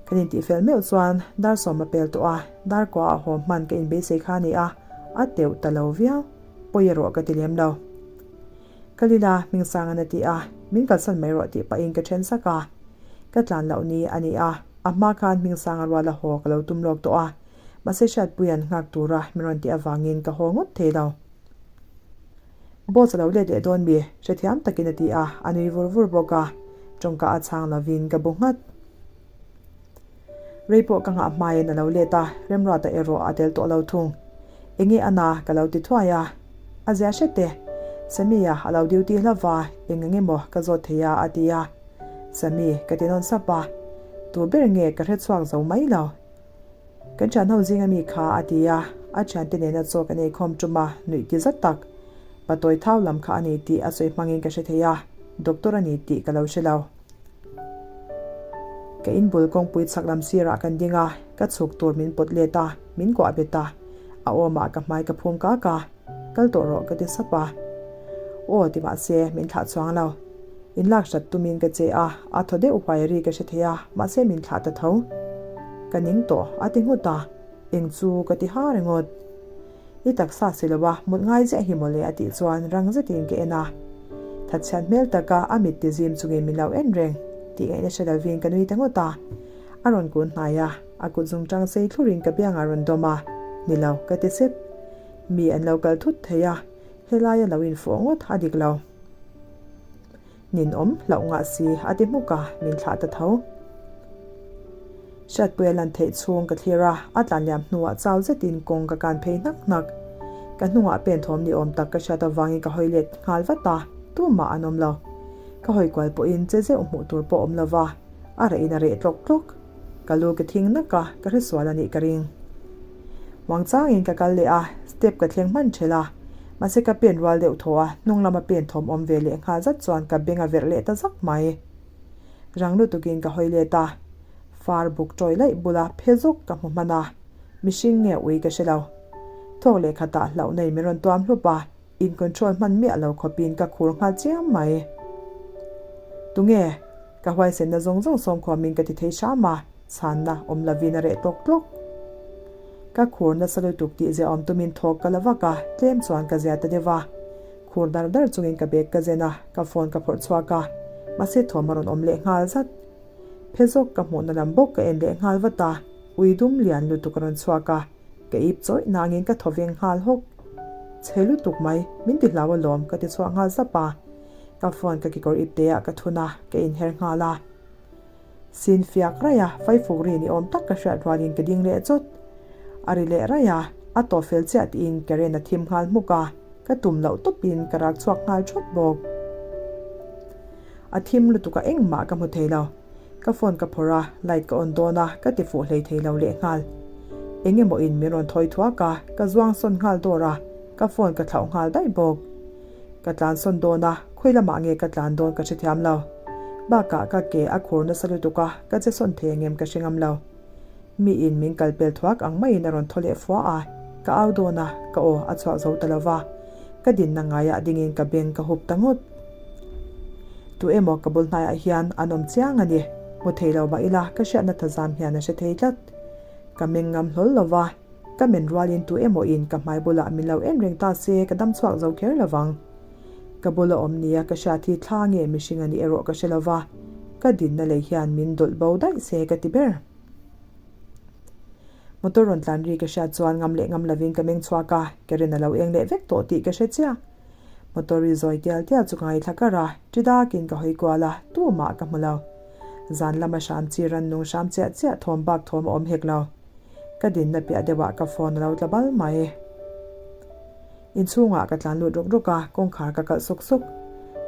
Kan intihfel meuh chuan dar sawm a pel tawh a, dar kua a haw hman ka inbeisei kha a ni a, a teuh ta lo viau. Pawi erawh ka ti lem lo. Ka lila Hmingsanga'n a ti a, min kalsan mai rawh tih pahin ka then sak a. Ka tlan loh ni a ni a, a hma khan Hmingsanga ruala haw ka lo tum lawk tawh a, mahse Hriatpuia'n nghak tura min rawn tih avangin ka haw ngawt thei lo. Boss a lo let leh dawn mi? Hrethiam takin a ti a, a nui vur vur bawk a. Tawngka a chhang lovin ka bu nghat. Rei pawh ka nghah hmain a lo let a, Remruata erawh a tel tawh lo thung. Enge a na? Ka lo ti thuai a. A zia hret e. Sammy-a a lo duty hlauh a, eng eng emaw ka zawt thei a a ti a. Sammy, ka ti nawn sap a. Tu ber nge ka hrechhuak zo mai lo. Kan thian ho zinga mi kha a ti a, a thiante nena chaw kan eikhawm tum a, nuih ti zat tak. Patawi thau lam kha a ni tih a sawi hmangin ka hre thei a, doctor a ni tih ka lo hre lo. Ka inbul kawngpui chhak lam sirah kan ding a, ka chhuk tur min pawt let a, min kuah bet a, a awmah ka hmai ka phum kak a, Kal tawh rawh ka ti sap a. Aw ti mahse min thlah chuang lo. In lak hrat tumin ka che a, a thaw deuh huai ri ka hre thei a, mahse min thlah ta tho. Ka ning tawh a ti nghut a, eng chu ka ti ha ringawt. I taksa si lo a, mut ngai ziah hi mawle a tih chuan rang zetin ka en a. Thatchhiat hmel taka a mit ti zim chungin min lo en reng tih ngaihna hre lovin ka nui ta ngawt a. A rawn kun hnai a, a kut zungtang sei thlurin ka biangah rawn dawm a, Ni lo, ka ti sep. Mi an lo kal thut thei a, helaia lo infuah ngawt a dik lo. Ninawm hlauh ngah si a ti hmuk a, min thlah ta tho. Hriatpuia lan theih chhung ka thlir a, a tlan liam hnuah chau zetin kawng ka kan phei hnak hnak. Ka hnungah pen thawm ni awm tak ka hriat avangin ka hawi let nghal vat a, tumah an awm lo. Ka hawi kual pawhin che zeuh hmuh tur pawh awm lova, a reh in a reh tlawk tlawk. Ka lu ka thing nak a, ka hresual a nih ka ring. Muangchangin ka kal leh a, step ka thleng hman ṭhelh a. Mahse ka pen rual deuh thaw a, hnung lama pen thawm awm ve leh nghal zat chuan ka beng a verh leh ta zak mai. Rang lutukin ka hawi let a, far buk ṭawi laih bula phe zawk ka hmu hman a, mihring nge ui ka hre lo. Thawk leh khatah hlauh nei min rawn tuam hlup a, In control hman miah lo khawpin ka khur nghal chiam mai. Tunge? Ka huaisenna zawng zawng sawmkhuamin ka ti thei hram a, chhanna awm lovin a reh tlawk tlawk. Ka khur nasa lutuk tih zia awm tumin thawk ka la vak a, tlem chuan ka zia ta deuh a. Khur dar dar chungin ka bag ka zen a, ka phone ka phawrh chhuak a, mahse thawm a rawn awm leh nghal zat. Phe zawk ka hmuhna lam bawk ka en leh nghal vat a, ui dum lian lutuk a rawn chhuak a. Ka ip chawih nangin ka thaw veng nghal hawk. Chhe lutuk mai, min ti hlau alawm ka ti chhuah nghal zap a. Ka phone ka kekawr ip te ah ka thun a, ka inher nghal a. Sin fiak raih a, faifuk ri ni awm tak ka hriat rualin ka ding leh chawt. A ri leh raih a, a tawp fel chiah tiin Karen a thim nghal hmuk a, ka tum loh tawpin ka rak chhuak nghal thawt bawk. A thim lutuk a engmah ka hmu thei lo. Ka phone ka phawrh a, light ka on dawn a, ka ti fuh hlei thei lo lehnghal. Eng emaw in min rawn thawi thuak a, ka zuang sawn nghal dawr a, ka phone ka thlauh nghal daih bawk. Ka tlan sawn dawn a, khawi lamah nge ka tlan dawn ka hrethiam lo. Bakah ka ke a khur nasa lutuk a, ka che sawn thei angem ka hre ngam lo. Mi in min kal pel thuak ang maiin a rawn thaw leh fua a, ka au dawn a, ka aw a chhuak zo ta lo va. Ka dinna ngaiah dingin ka beng ka hup ta ngawt. Tu emaw ka bul hnaiah hian an awm chiang a ni. Hmu thei lo mah ila ka hriatna thazam hian a hre thei tlat. Ka meng ngam hlawl lo va, ka men rualin tu emaw in ka hmai bulah min lo en reng ta se ka dam chhuak zo kher lo vang. Ka bula awm nia ka hriat hi thla nge mihring a nih erawh ka hre lo va, ka dinna lei hian min dawlh bo daih se ka ti ber. Motor rawn tlan ri ka hriat chuan ngam leh ngam lovin ka meng chhuak a, Karen a lo eng leh vek tawh tih ka hre chiah. Motor ri zawi tial tial chu ka ngaithla kar a, ṭi dakin ka hawi kual a, tumah ka hmu lo. Zan lama hram chi ran nung hram chiah chiah thawm bak thawm a awm hek lo. Ka dinna piah deuhah ka phone a lo tla bal mai. Inchhungah ka tlan lut ruk ruk a, kawngkhar ka kalh sawk sawk.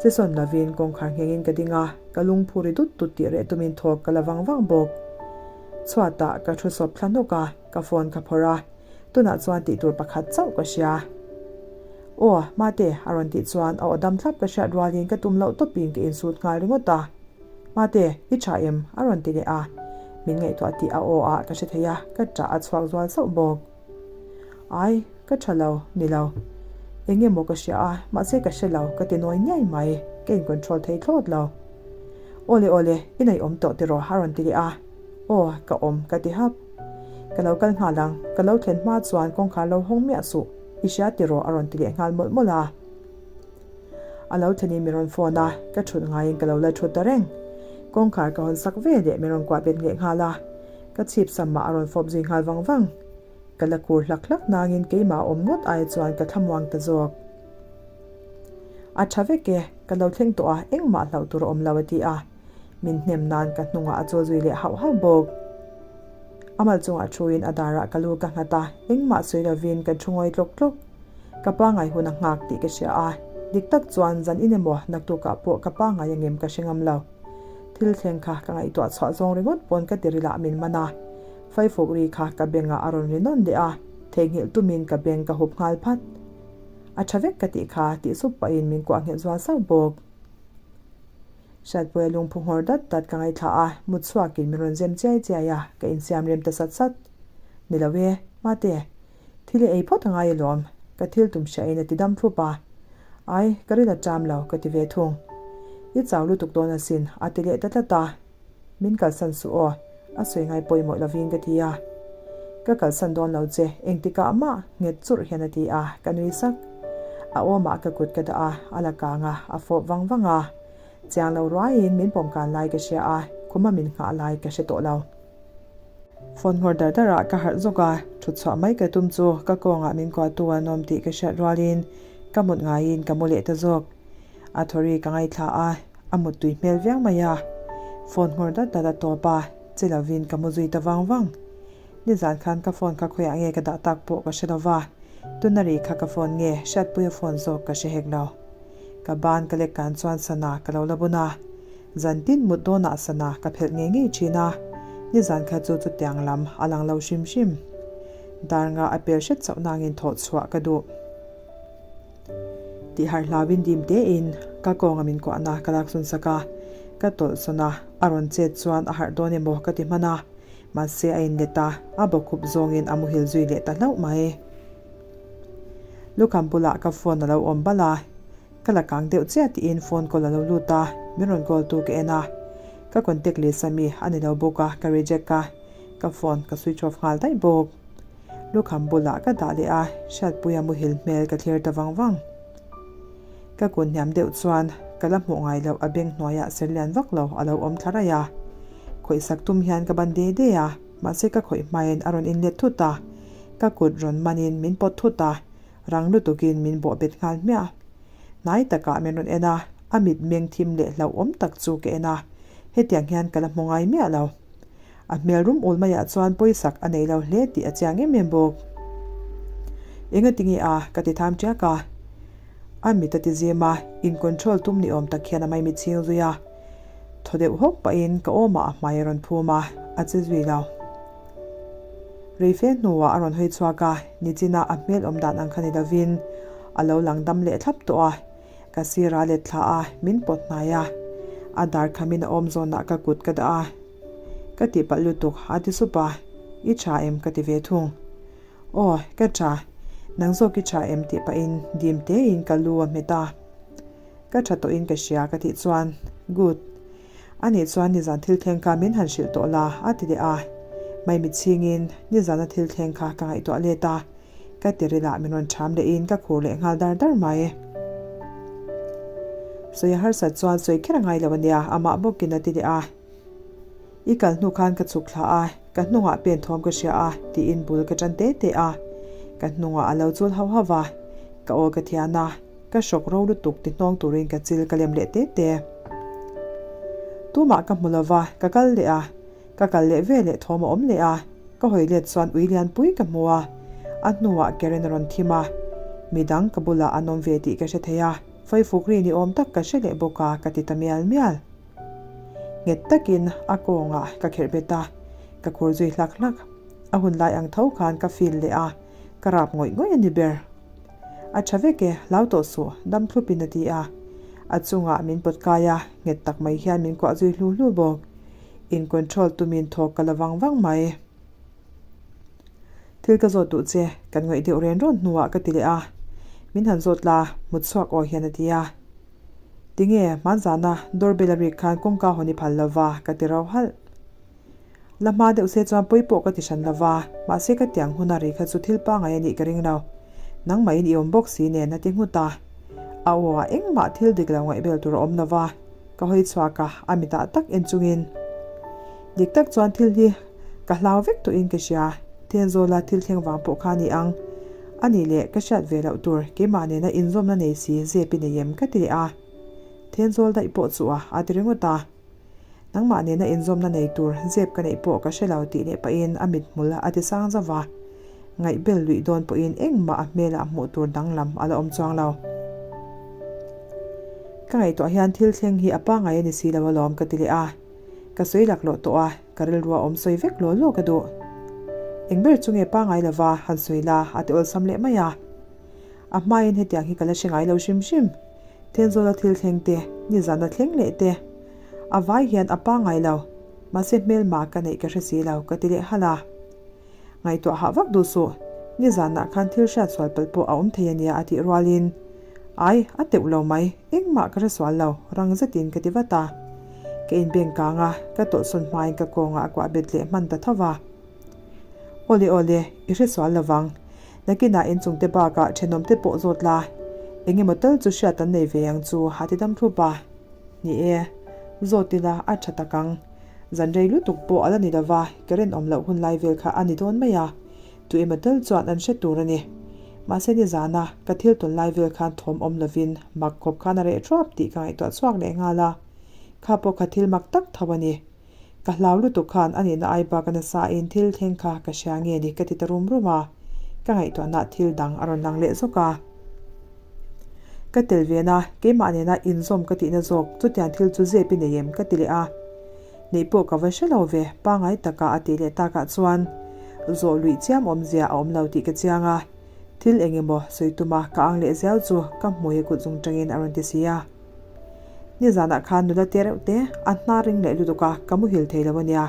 Che sawn lovin kawngkhar nghengin ka ding a, ka lungphu ri dut dut tih reh tumin thawk ka la vang vang bawk. Chhuatah ka thu sawp thla hnawk a, ka phone ka phawrh a, tunah chuan tih tur pakhat chauh ka hria. Aw, Mate, a rawn tih chuan a aw dam thlap ka hriat rualin ka tum loh tawpin ka insut nghal ringawt a. Mate, i tha em? a rawn ti leh a, min ngaihtuah tih a aw ah ka hre thei a, ka ṭah a chhuak zual sauh bawk. Ai, ka tha lo, ni lo. Eng emaw ka hria a, mahse ka hre lo, ka ti nawi niai mai, ka in control thei thlawt lo. Awle awle, i nei awm tawh tiraw a rawn ti leh a. Aw, ka awm, ka ti hap. Ka lo kal nghal ang, ka lo thlen hma chuan kawngkhar lo hawng miah suh, i hria tiraw a rawn ti leh nghal mawlh mawlh a. A lo thlenin min rawn phone a, ka thut ngaiin ka lo la thut ta reng. Kawngkhar ka hawn sak ve leh min rawn kuah bet leh nghal a. Ka chhip sam mah a rawn fawp zui nghal vang vang. Ka la kur hlak hlak nangin keimah awm ngawt ai chuan ka thlamuang ta zawk. A tha vek e, ka lo thleng tawh a, engmah hlauh tur a awm lo a ti a. Min hnem nan ka hnungah a chaw zui leh hauh hauh bawk. A mal chungah thuin a darah ka lu ka nghat a, engmah sawi lovin kan thu ngawi tlawk tlawk. Ka pangai hun a nghak tih ka hria a, dik tak chuan zan in emaw naktukah pawh ka pangai angem ka hre ngam lo. Thil thleng kha ka ngaihtuah chhuah zawng ringawt pawn ka ti rilah min man a. Faifuk ri kha ka bengah a rawn ri nawn leh a, theihnghilh tumin ka beng ka hup nghal phat. A tha vek ka tih kha tih sup pahin min kuah nghet zual sauh bawk. Hriatpuia lungphu nghawr dat dat ka ngaithla a, mut chhuakin min rawn zem chiai chiai a, ka insiam rem ta sat sat. Ni lo e, Mate, thil i ei phawt a ngai alawm, ka thil tum hriain a ti dam thlup a. Ai, ka rin a ṭam lo, ka ti ve thung. I chau lutuk dawn asin, a ti leh ta tlat a. Min kalsan suh aw, a sawi ngai pawimawh lovin ka ti a. Ka kalsan dawn lo che, engtikah mah nghet churh hian a ti a, ka nui sak. A awmah ka kut ka dah a, a la kang a, a fawp vang vang a. Chiang lo ruaiin min pawm kan lai ka hria a, khuma min nghah lai ka hre tawh lo. Phone nghawr dar darah ka harh zawk a, thut chhuah mai ka tum chu ka kawngah min kuahtu an awm tih ka hriat rualin ka mut ngaiin ka mu leh ta zawk. A thawri ka ngaithla a, a mut tui hmel viau mai a. Phone nghawr dat dat a tawp a, che lovin ka mu zui ta vang vang. Nizan khan ka phone kha khawiah nge ka dah tak pawh ka hre lo va, tuna ri kha ka phone nge Hriatpuia phone zawk ka hre hek lo. Ka ban ka lek kan chuan sana ka lo la bun a, zan tin mut dawnah sana ka phelh ngei ngei thin a, nizan kha chu chutiang lam a lang lo hrim hrim. Dar nga a pel hret chauh nangin thawh chhuah ka duh. Tih harh hlauin dim tein ka kawnga min kuahna ka lak sawn sak a, ka tawlh sawn a, a rawn chet chuan a harh dawn emaw ka ti hman a, mahse a inlet a, a bawkhup zawngin a muhil zui leh ta hlauh mai. Lukham bulah ka phone a lo awm bal a, ka la kang deuh chiah tiin phone call a lo lut a, min rawn call tu ka en a, ka contact list ami a ni lo bawk a, ka reject a, ka phone ka switch off nghal daih bawk. Lukham bulah ka dah leh a, Hriatpuia muhil hmel ka thlir ta vang vang. Ka kun hniam deuh chuan ka la hmuh ngai loh a beng hnuaiah ser lian vak lo a lo awm thla raih a. Khawih sak tum hian ka ban de de a, mahse ka khawih hmain a rawn inlet thut a, ka kut rawn manin min pawt thut a, rang lutukin min bawh bet nghal hmiah. Hnai takah min rawn en a, a mit meng thim leh hlauhawm tak chu ka en a. Hetiang hian ka la hmu ngai miah lo. A hmel rum ul maiah chuan pawisak a nei lo hle tih a chiang em em bawk. Engati nge a? ka ti tham ṭiak a. A mit a ti zim a, in control tum ni awm tak hian a maimi chhing zui a. Thaw deuh hawk pahin ka awmah a hmai a rawn phum a, a che zui lo. Rei fe hnuah a rawn hawi chhuak a, nichina a hmel awm dan ang kha ni lovin a lo lang dam leh thlap tawh a. Ka sir a let thla a, min pawt hnai a. A dar khamin a awm zawnah ka kut ka dah a. Ka tihpalh lutuk a ti sup a, I tha em? ka ti ve thung. Aw, ka tha. Nang zawk i tha em? tih pahin dim tein ka lu a hmet a. Ka tha tawhin ka hria ka tih chuan, Good. Anih chuan nizan thil thleng kha min han hrilh tawh la a ti leh a. Maimi chhingin nizana thil thleng kha ka ngaihtuah let a. Ka tiril ah min rawn ṭham lehin ka khur leh nghal dar dar mai. Sawi a harsat chuan sawi kher a ngai lo ania, amah bawkin a ti leh a. I kal hnu khan ka chhuk thla a, ka hnungah pen thawm ka hria a, tiin bul ka ṭan te te a. Ka hnungah a lo chul hauh hauh a, ka aw ka thian a, ka hrawk ro lutuk ti hnawng turin ka chil ka lem leh te te. Tumah ka hmu lova, ka kal leh a, Ka kal leh ve leh thawm a awm leh a, ka hawi let chuan ui lian pui ka hmu a, a hnuah Karen a rawn thim a, midang ka bulah an awm ve tih ka hre thei a, Faifuk ri ni awm tak ka hre leh bawk a ka ti ta mial mial. Nghet takin a kawngah ka kherh bet a, ka khur zui hlak hlak. A hun lai ang tho khan ka feel leh a, ka rap ngawih ngawih a ni ber. A tha vek e, hlau tawh suh, dam thlupin a ti a. A chungah min pawt kai a, nghet tak mai hian min kuah zui hlu hlu bawk. In control tumin thawk ka la vang vang mai. Thil ka zawt duh che, kan ngaih deuh ren rawn hnuah ka ti leh a. Min han zawt la, mut chhuak aw hian a ti a. Tinge, hmanzana doorbell a rik khan kawngka hawn i phal lova, ka ti rau halh. La hma deuh se chuan pawi pawh ka ti hran lova, mahse ka tiang huna ri kha chu thil pangai a nih ka ring lo. Nangmahin i awm bawk si nen a ti nghut a. A aw ah engmah thil dik lo ngaihbel tur a awm lova. Ka hawi chhuak a, a mitah tak en chungin, Dik tak chuan thil hi ka hlau vek tawhin ka hria, Thenzawla thil thleng vang pawh kha a ni ang. A nih leh ka hriat ve loh tur keimah nena inzawmna nei si zep i nei em ka ti leh a. Thenzawl daih pawh chu a a ti ringawt a. Nangmah nena inzawmna nei tur zep ka neih pawh ka hre lo tih leh pahin a mithmul a ti sang zauh va. Ngaihbel luih dawn pawhin engmah a hmelah hmuh tur danglam a la awm chuang lo. Ka ngaihtuah hian thil thleng hi a pangai a ni si lo alawm ka ti leh a. Ka sawi laklawh tawh a, ka rilru a awm sawi vek law law ka duh. Eng ber chu nge pangai lova han sawi la a ti awlsam leh mai a. A hmain hetiang hi ka la hre ngai lo hrim hrim. Thenzawla thil thleng te, nizana thleng leh te. A vai hian a pangai lo. Mahse hmelma ka neih ka hre si lo ka ti leh halh a. Ngaihtuah hah vak duh suh, nizanah khan thil hriat sual palh pawh a awm thei a nia a tih rualin, Ai, a teuh lo mai, engmah ka hre sual lo, rang zetin ka ti vat a. Ka inbeng kang a, ka tawlhsawn hmain ka kawngah a kuah bet leh hman ta tho va. Awle awle, i hre sual lo vang. Nakinah inchungte bakah thenawmte pawh zawt la, eng emaw tal chu hriat an nei ve ang chu a ti dam thlup a. Ni e, zawt ila a tha tak ang. Zan rei lutuk pawh a la ni lova, ka rinawm loh hun lai vel kha a ni dawn mai a, tu emaw tel chuan an hre tur a ni. Mahse nizana ka thil tawn lai vel khan thawm awm lovin mak khawp khan a reh thuap tih ka ngaihtuah chhuak leh nghal a, kha pawh kha thil mak tak tho a ni. Ka hlau lutuk khan a nihna ai bak a nasa in thil thleng kha ka hria nge ni ka ti ta rum rum a, ka ngaihtuahna thil dang a rawn lang leh zawk a. Ka tel ve na, keimah nena inzawm ka tihna zawk, chutiang thil chu zep i nei em ka ti leh a. Neih pawh ka va hre lo ve, pangai taka a tih leh takah chuan zawh luih chiam awmzia a awm lo tih ka chiang a. Thil eng emaw sawi tuma ka ang leh ziau chu ka hmui a kut zung tangin a rawn ti si a. Nizanah khan nula te reuh te a hnar ring leh lutuk a, ka muhil thei lo a nia.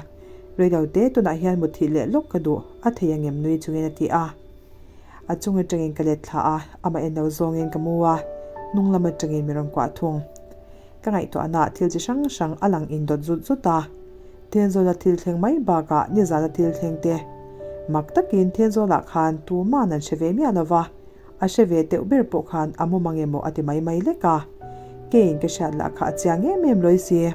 Reilo te tunah hian muthilh leh lawk ka duh, a thei angem nui chungin a ti a. A chung atangin ka let thla a, amah en lo zawngin ka mu a, hnung lam atangin mi rawn kuah thung. Ka ngaihtuahna thil chi hrang hrang a lang indawt zut zut a, Thenzawla thil thleng mai bakah nizana thil thleng te. Mak takin Thenzawlah khan tuman an hre ve miah lo va, a hre ve teuh ber pawh khan a mu mang emaw a ti mai mai lek a. Keiin ka hriat lah kha a chiang em em lawi si.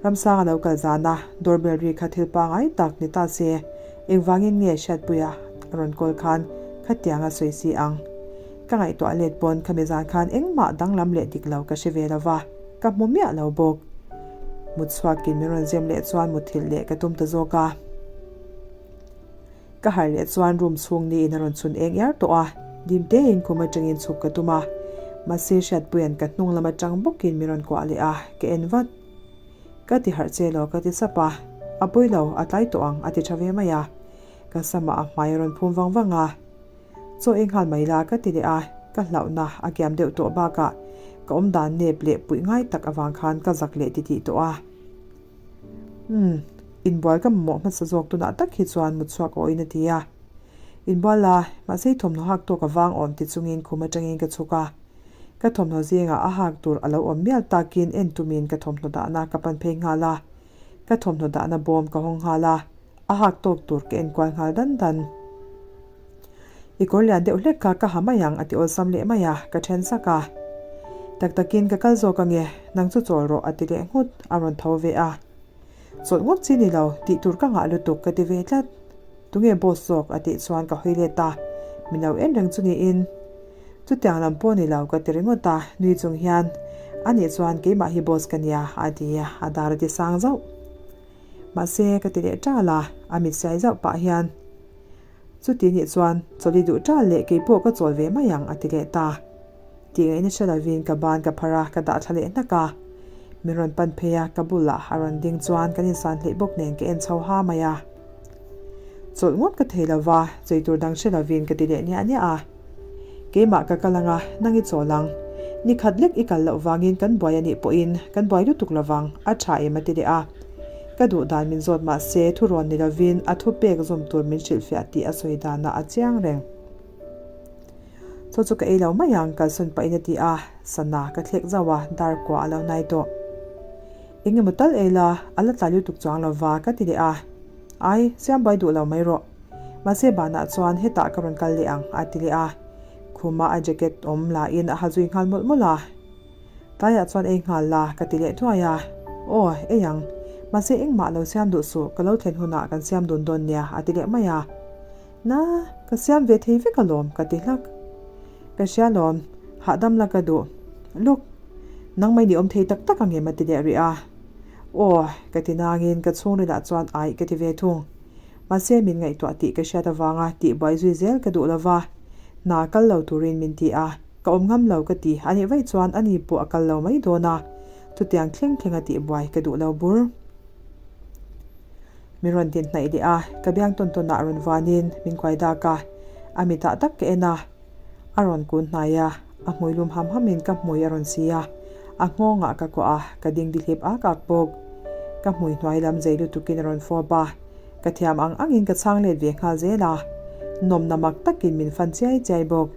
Ramsanga lo kal zan a, doorbell ri kha thil pangai tak ni ta se, engvangin nge Hriatpuia rawn kawl khan khatiang a sawi si ang. Ka ngaihtuah let pawn khami zan khan engmah danglam leh dik lo ka hre ve lo va, ka hmu miah lo bawk. Mut chhuakin min rawn zem leh chuan muthilh leh ka tum ta zawk a. Ka harh leh chuan room chhung niin a rawn chhun eng iar tawh a, dim tein khum atangin chhuk ka tum a, mahse Hriatpuia'n ka hnung lam atang bawkin min rawn kuah leh a, ka en vat. Ka ti harh che lo ka ti sap a, a pawi lo, a tlai tawh ang a ti tha ve mai a, ka samah a hmai a rawn phum vang vang a. Chaw ei nghal mai la ka ti leh a, ka hlauhna a kiam deuh tawh bakah ka awm dan nep leh puih ngai tak avang khan ka zak leh titih tawh a. Umm, inbual ka mamawh hmasa zawk tunah tak hi chuan mutchhuak awhin a ti a. Inbual la, mahse i thawmhnaw hak tawk avang awm ti chungin khum atangin ka chhuk a. Ka thawmhnaw zingah a hak tur a lo awm mial takin en tumin ka thawmhnaw dahna ka pan phei nghal a. Ka thawmhnaw dahna bawm ka hawng nghal a. A hak tawk tur ka enkual nghal dan dan. I kawr lian deuh hlek kha ka ha mai ang a ti awlsam leh mai a, ka then sak a. Tak takin ka kal zawk ange, nang chu chawl rawh a ti leh nghut, a rawn tho ve a. Chawlh ngawt chi ni lo, tih tur ka ngah lutuk ka ti ve tlat. Tunge boss zawk a tih chuan ka hawi let a, min lo en reng chu niin. Chutiang lam pawh ni lo ka ti ringawt a, nui chung hian, Anih chuan keimah hi boss ka nia a ti a, a dar a ti sang zauh. Mahse, ka ti leh ṭal a, a mit siai zauh pah hian, Chuti nih chuan chawlh i duh ṭal leh kei pawh ka chawl ve mai ang, a ti leh ta. Tih ngaihna hre lovin ka ban ka phar a, ka dah thla leh hnak a. Min rawn pan phei a, ka bulah a rawn ding chuan kan insan hleih bawk nen ka en chho ha mai a. Chawlh ngawt ka thei lo va, chei tur dang hre lovin ka ti leh niah niah a. Keimah ka kal anga, nang i chawl ang. Ni khat lek i kal loh vangin kan buai a nih pawhin kan buai lutuk lovang, a tha em a ti leh a. Ka duh dan min zawt mah se thu rawn ni lovin a thu pek zawm tur min hrilhfiah tih a sawi danah a chiang reng. Chaw chu ka ei lo mai ang, kalsawn pahin a ti a, sana ka thlek zauh a, dar kua a lo nai tawh. Eng emaw tal ei la, a la tlai lutuk chuang lova ka ti leh a. Ai, siam buai duh lo mai rawh. Mahse banah chuan hetah ka rawn kal leh ang a ti leh a. Khuma a jacket awm lahin a ha zui nghal mawlh mawlh a. Tlaiah chuan ei nghal la ka ti leh thuai a. Aw, ei ang. Mahse engmah lo siam duh suh, ka lo thlen hunah kan siam dun dawn nia a ti leh mai a. Na, ka siam ve thei vek alawm ka ti hlak. Ka hria lawm, hahdam la ka duh. Look, nangmah ni awm thei tak tak ang em a ti leh rih a. Aw, ka ti nangin ka chhungrilah chuan aih ka ti ve thung. Mahse min ngaihtuah tih ka hriat avanga tihbuai zui zel ka duh lova, hna kal lo turin min ti a, ka awm ngam lo ka ti a nih vaih chuan ani pawh a kal lo mai dawn a, chutiang thleng thleng a tihbuai ka duh lo bur. Min rawn din hnaih leh a, ka biang tawn tawn ah rawn vuanin min kuai dak a, a mitah tak ka en a, A rawn kun hnai a, a hmui lum ham hamin ka hmui a rawn si a, a nghawngah ka kuah a, ka ding dihlip ak ak bawk. Ka hmui hnuai lam zei lutukin a rawn fawp a, ka thiam ang angin ka chhang let ve nghal zel a, nawmna mak takin min fan chiai chiai bawk.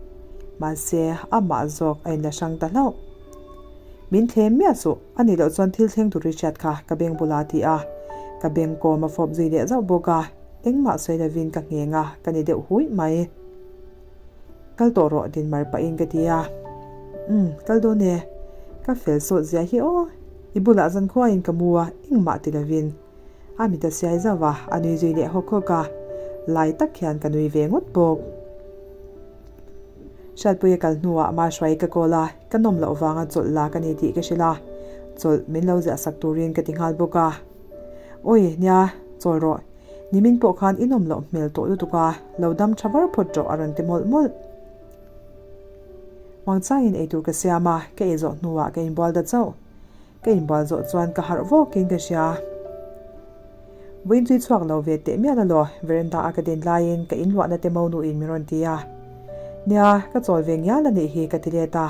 Mahse, amah zawk a inla hrang ta hlauh. Min thlem miah suh, a nih loh chuan thil thleng tur i hriat kha ka beng bula ti a, ka beng kawm a fawp zui leh zauh bawk a, engmah sawi lovin ka ngheng a, ka ni deuh huih mai. Kal tawh rawh din mar pahin ka ti a. Umm, kal dawn e. Ka fel sawt zia hi aw. I bulah zankhuain ka mu a, engmah ti lovin. A mit a siai zauh a, a nui zui leh hawk hawk a. Lai tak hian ka nui ve ngawt bawk. Hriatpuia kal hnuah Mahruai ka call a, ka nawm loh vanga chawlh la ka ni tih ka hrilh a. Chawlh min lo ziah sak turin ka ti nghal bawk a. Awi, nia, chawl rawh. Nimin pawh khan i nawm loh hmel tawh lutuk a, lo dam tha var phawt rawh a rawn ti mawlh mawlh. Muangchangin eitur ka siam a, ka ei zawh hnuah ka inbual ta chauh. Ka inbual zawh chuan ka harh vawkin ka hria. Vawiin tui chhuak lo ve teh mial alaw, veranda a ka din laiin ka inluahna te monuin min rawn ti a. Nia, ka chawl ve ngial a nih hi ka ti let a.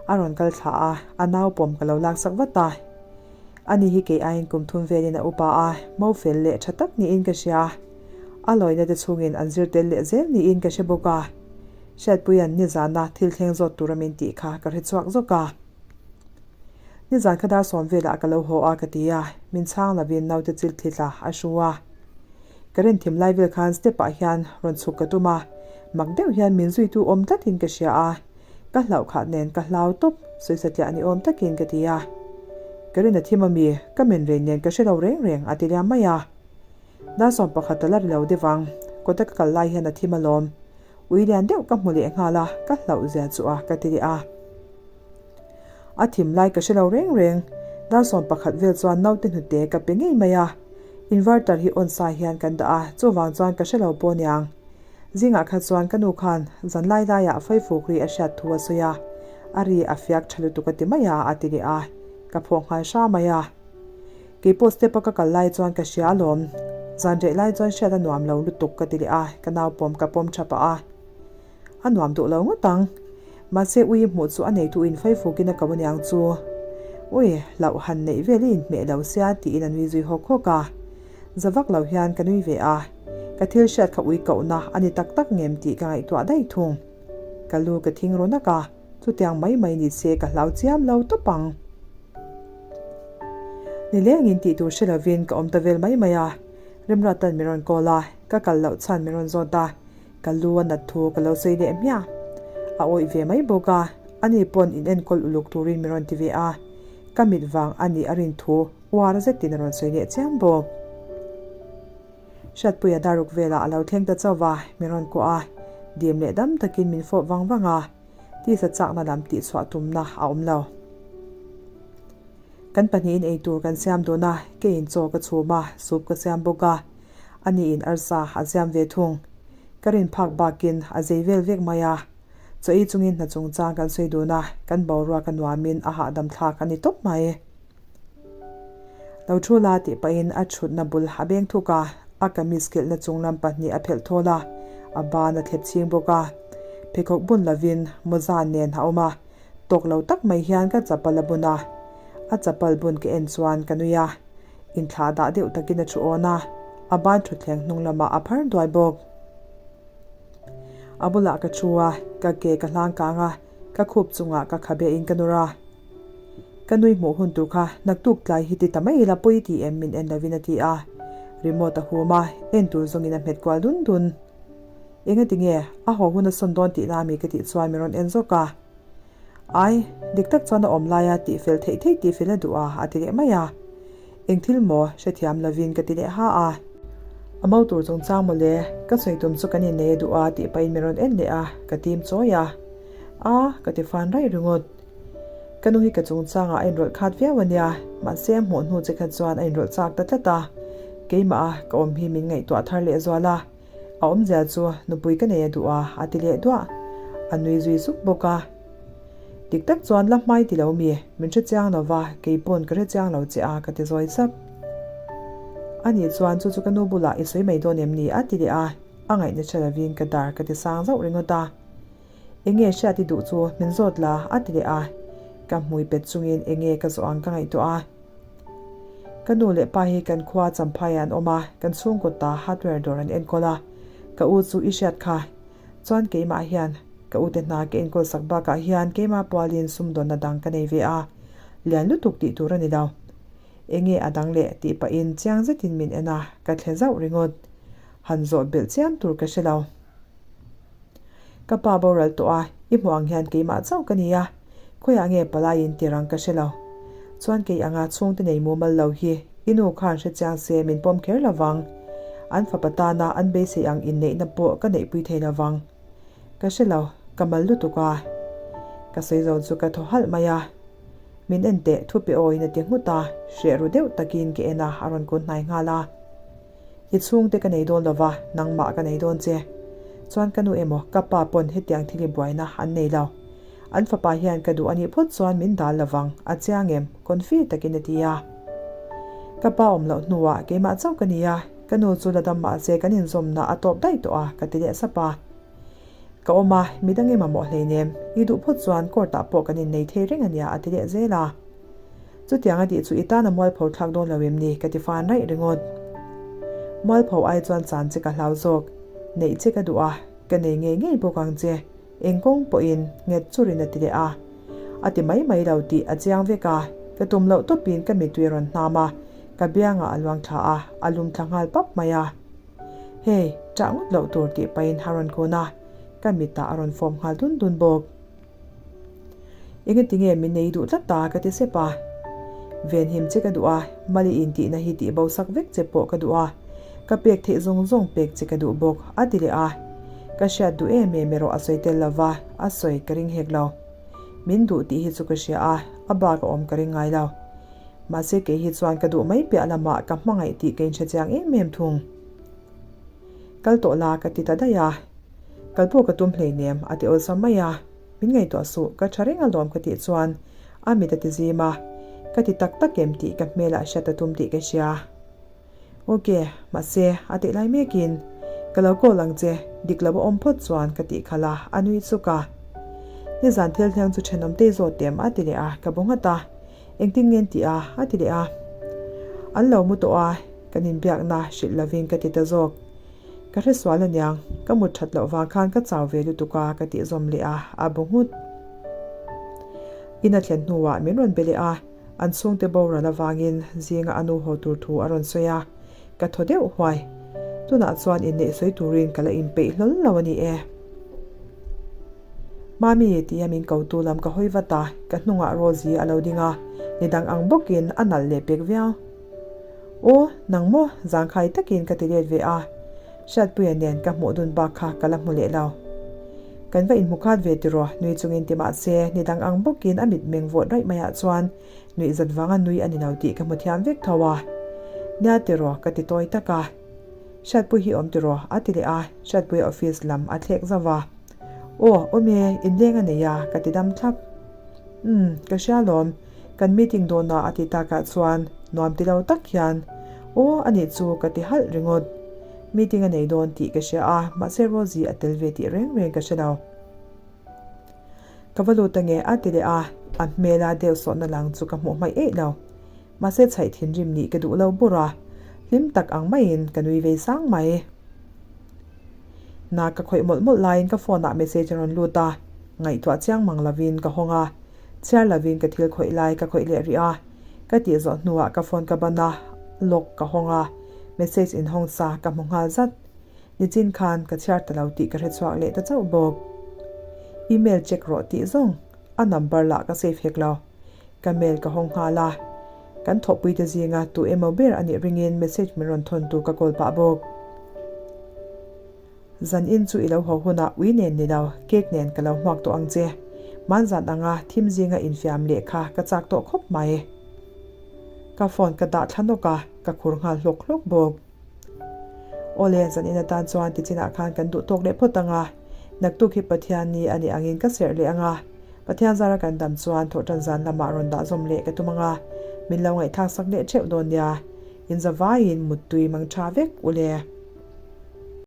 A rawn kal thla a, a nau pawm ka lo laksak vat a. Ani hi kei aiin kum thum velin a upa a, mo fel leh tha tak niin ka hria. A lawina te chhungin an zir tel leh zel niin ka hre bawk a. Hriatpuia'n nizana thil thleng zawt tura min tih kha ka hre chhuak zawk a. Nizan kha dar sawm velah ka lo haw a ka ti a, min chhang lovin naute chil thli tla a hru a. Ka rin thim lai vel khan step ah hian rawn chhuk ka tum a, mak deuh hian min zuitu awm tlatin ka hria a. Ka hlauh khat nen ka hlau tawp, sawisa tliah ni awm takin ka ti a. Ka rin a thim ami, ka men reng nen ka hre lo reng reng a ti liam mai a. Dar 11 a la ri lo deuh ang, kawta ka kal lai hian a thim alawm. Ui lian deuh ka hmu leh nghal a, ka hlauh zia chu a ka ti leh a. A thim lai ka hre lo reng reng, Dar 11 vel chuan naute hnute ka pe ngei mai a. Inverter hi on sa hian kan dah a, chuvang chuan ka hre lo pawh niang. Zingah kha chuan ka nu khan zan lai laiah faifuk ri a hriat thu a sawi a, a ri a fiak tha lutuk a ti mai a, a ti leh a, ka phawh nghal hra mai a. Keipawh step a ka kal lai chuan ka hria alawm, zan reh lai chuan hriat a nuam lo lutuk ka ti leh a, ka nau pawm ka pawm tha pah a. A nuam duh lo ngawt ang. Mahse ui hmuh chu a neitu in faifukin a ko aniang chu. Ui, hlauh han neih vel i inhmeh lo sia tiin a nui zui hawk hawk a. Za vak lo hian ka nui ve a. Ka thil hriat kha ui kohna a ni tak tak ngem tih ka ngaihtuah daih thung. Ka lu ka thing ru nak a, chutiang mai mai ni se ka hlau chiam lo tawp ang. Nilengin tih tur hre lovin ka awm ta vel mai mai a. Remruatan min rawn call a, ka kal loh chhan min rawn zawt a. Ka lu a nat thu ka lo sawi leh hmiah. A awih ve mai bawk a, ani pawn in enkawl uluk turin min rawn ti ve a. Ka mit vang a nih a rin thu uar zetin a rawn sawi leh chiam bawk. Hriatpuia daruk velah a lo thleng ta chauh va, min rawn kuah a, dim leh dam takin min fawp vang vang a, tisa chakna lam tihchhuah tumna a awm lo. Kan pahnihin eitur kan siam dun a, keiin chaw ka chhum a, soup ka siam bawk a. Aniin arsa a ziam ve thung. Ka rin phak bakin a zei vel vek mai a. Chaw ei chungin hna chungchang kan sawi dun a, kan boruak a nuamin a hahdam thlak a ni tawp mai. Lo thu la tih pahin a thutna bul a beng thuk a, a kamis kilhna chung lam pahnih a phelh thawl a, a ban a thlep chhing bawk a. Pheikhawk bun lovin mawza nen a awm a, Tawk lo tak mai hian ka chapal a bun a, a chapal bun ka en chuan ka nui a, inthlah dah deuh takin a thu awn a, a ban thutthleng hnung lamah a phar duai bawk. A bulah ka thu a, ka ke ka hlang kang a, ka khup chungah ka khabe in ka nawr a. Ka nui hmuh hun tur kha naktuk tlai hi ti ta mai ila pawi ti em min en lovin a ti a, remote a hum a, en tur zawngin a hmet kual dun dun. Engati nge a haw hun a sawn dawn tihna ami ka tih chuan min rawn en zawk a. Ai, dik tak chuan a awm laia tihfel theih theih tihfel a duh a, a ti leh mai a. Eng thil maw? Hrethiam lovin ka ti leh ha a. A mo tur chungchang mawle, ka sawi tum chu kan innei a duh a tih pahin min rawn en leh a, ka tim chawi a. A, ka ti fan raih ringawt. Ka nu hi ka chungchangah a inrawlh khat viau a nia, mahse a hmuh hnu che kha chuan a inrawlh chak ta tlat a. Keimah a ka awm hi min ngaihtuah thar lehzual a. A awmzia chu nupui ka nei a duh a, a ti leh duah. A nui zui zuk bawk a. Dik tak chuan la hmai ti lo mi, min hre chiang lo va, kei pawn ka hre chiang lo che a, ka ti zawi sap. A nih chuan chu chu ka nu bulah i sawi mai dawn em ni? a ti leh a, a ngaihna hre lovin ka dar ka ti sang zauh ringawt a. Enge hriat i duh chu min zawt la, a ti leh a. Ka hmui pet chungin enge ka zawh ang ka ngaihtuah a. Ka nu leh pa hi kan khua Champhaiah an awm a, kan chhungkaw ta hardware dawr an enkawl a. Ka u chu i hriat kha. Chuan keimah hian ka ute hna ka enkawl sak bakah hian keimah pualin sumdawnna dang ka nei ve a, lian lutuk tih tur a ni lo. Enge a dang leh tih pahin chiang zetin min en a, ka thle zauh ringawt. Han zawh belh chiam tur ka hre lo. Ka pa boral tawh a, i hmuh ang hian keimah chauh ka ni a, khawiah nge palai in tir ang ka hre lo. Chuan kei anga chhungte nei mumal lo hi i nu khan hre chiang se min pawm kher lo vang. An fapa tana an beisei ang inneihna pawh ka neihpui thei lo vang. Ka hre lo, ka mal lutuk a. Ka sawi zo chu ka thaw halh mai a. Min en teh thu pe awiin a ti nghut a, hreh ru deuh takin ka en a, a rawn kun hnai nghal a. I chhungte ka nei dawn lova, nangmah ka nei dawn che. Chuan ka nu emaw ka pa pawn hetiang thil i buaina an nei lo. An fapa hian ka duh anih phawt chuan min dal lovang, a chiang em? Confi takin a ti a. Ka pa awm loh hnuah keimah chauh ka ni a, ka nu chu la dam mahse kan inzawmna a tawp daih tawh a, ka ti leh sap a. Ka awm a, midang i mamawh hleinem, i duh phawt chuan court ah pawh kan innei thei reng ania a ti leh zel a. Chutiang a tih chu i tan a mualpho thlak dawn lo em ni? ka ti fan raih ringawt. Mualpho ai chuan chan che ka hlau zawk. Neih che ka duh a, ka nei ngei ngei bawk ang che. Eng kawng pawhin nghet churin a ti leh a. A ti mai mai lo tih a chiang vek a, ka tum loh tawpin ka mittui a rawn hnam a, ka biangah a luang thla a, a lum thla nghal pap mai a. Hei, ṭah ngawt loh tur tih pahin a rawn kun a, ka mitah a rawn fawm nghal dun dun bawk. Engati nge min nei duh tlat ta ka ti sep a. Venhim che ka duh a, Mali intihna hi tih bo sak vek che pawh ka duh a, ka pek theih zawng zawng pek che ka duh bawk a ti leh a. Ka hriat duh em em erawh a sawi tel lova, a sawi ka ring hek lo. Min duh tih hi chu ka hria a, a bak a awm ka ring ngai lo. Mahse kei hi chuan ka duh mai piah lamah ka hmangaih tih ka inhre chiang em em thung. Kal tawh la ka ti ta daih a. Kal pawh ka tum hleinem a ti awlsam mai a. Min ngaihtuah suh, ka tha reng alawm ka tih chuan a mit a ti zim a. Ka ti tak tak em tih ka hmelah hriat a tum tih ka hria. Ok, mahse a tih lai mekin ka lo call ang che, dik lo a awm phawt chuan ka tih khalh a, a nui chuk a. Nizan thil thleng chu thenawm tei zawt em a ti leh a, ka bu nghat a. Engtin nge an tih a? a ti leh a. An lo mu tawh a, kan inbiakna hrilh lovin ka ti ta zawk. Ka hre sual aniang, ka mut that loh vang khan ka chau ve lutuk a ka tih zawm leh a, a bu nghut. In a thlen hnuah min rawn be leh a, an chhungte boral avangin zinga a nu haw tur thu a rawn sawi a, ka thaw deuh huai. Tunah chuan inneih sawi turin ka la inpeih hlawl lo a ni e. Mami tia min ko tu lam ka hawi vat a, ka hnungah Rosie a lo ding a, ni dang ang bawkin a nalh leh pek viau. Aw, nang maw? Zangkhai takin ka ti let ve a, Hriatpuia nen ka hmuh dun bak kha ka la hmu leh lo. Kan va inhmu khat ve tiraw, nui chungin ti mah se, ni dang ang bawkin a mitmeng vawt raih maiah chuan nuih zat vanga nui a ni lo tih ka hmu thiam vek tho a. Nia tiraw, ka ti tawi tak a. Hriatpui hi awm tiraw? a ti leh a, Hriatpuia office lam a thlek zauh a. Aw, awm e, inleng a nei a, ka ti dam thlap. Umm, ka hria lawm, kan meeting dawnah a ti takah chuan nuam ti lo tak hian, Aw, anih chu ka ti halh ringawt. Meeting a nei dawn tih ka hria a, mahse Rosie a tel ve tih reng reng ka hre lo. Ka va lut ange a ti leh a, a hmela deuh sawhna lang chu ka hmuh hmaih eih lo. Mahse chhaih thinrim nih ka duh lo bur a, hlim tak ang maiin ka nui vei sang mai. Na ka khawih mawlh mawlh laiin ka phone ah message a rawn lut a, ngaihtuah chiang mang lovin ka hawng a, chhiar lovin ka thil khawih lai ka khawih leh rih a, ka tih zawh hnuah ka phone ka ban a, lock ka hawng a, message inhawng sa ka hmu nghal zat. Nichin khan ka chhiar ta lo tih ka hre chhuak leh ta chauh bawk. Email check rawh tih zawng a number lah ka save hek lo. Ka mail ka hawng nghal a, kan thawhpuite zinga tu emaw ber a nih ringin message min rawn thawn tu ka call pah bawk. Zan in chu i lo haw hunah ui nen ni lo, cake nen ka lo hmuak tawh ang che. Hmanzan anga thim zinga infiam leh kha ka chak tawh khawp mai. Ka phone ka dah thla nawk a, ka khur nghal hlawk hlawk bawk. Awle, zan in atan chuan tichinah khan kan duh tawk leh phawt ang a. Naktuk hi Pathian ni a nih angin ka serh leh ang a. Pathian zara kan dam chuan thawhtan zan lamah rawn dah zawm leh ka tum ang a. Min lo ngaihthlak sak leh theuh dawn nia. Inzavaiin muttui mang tha vek ule.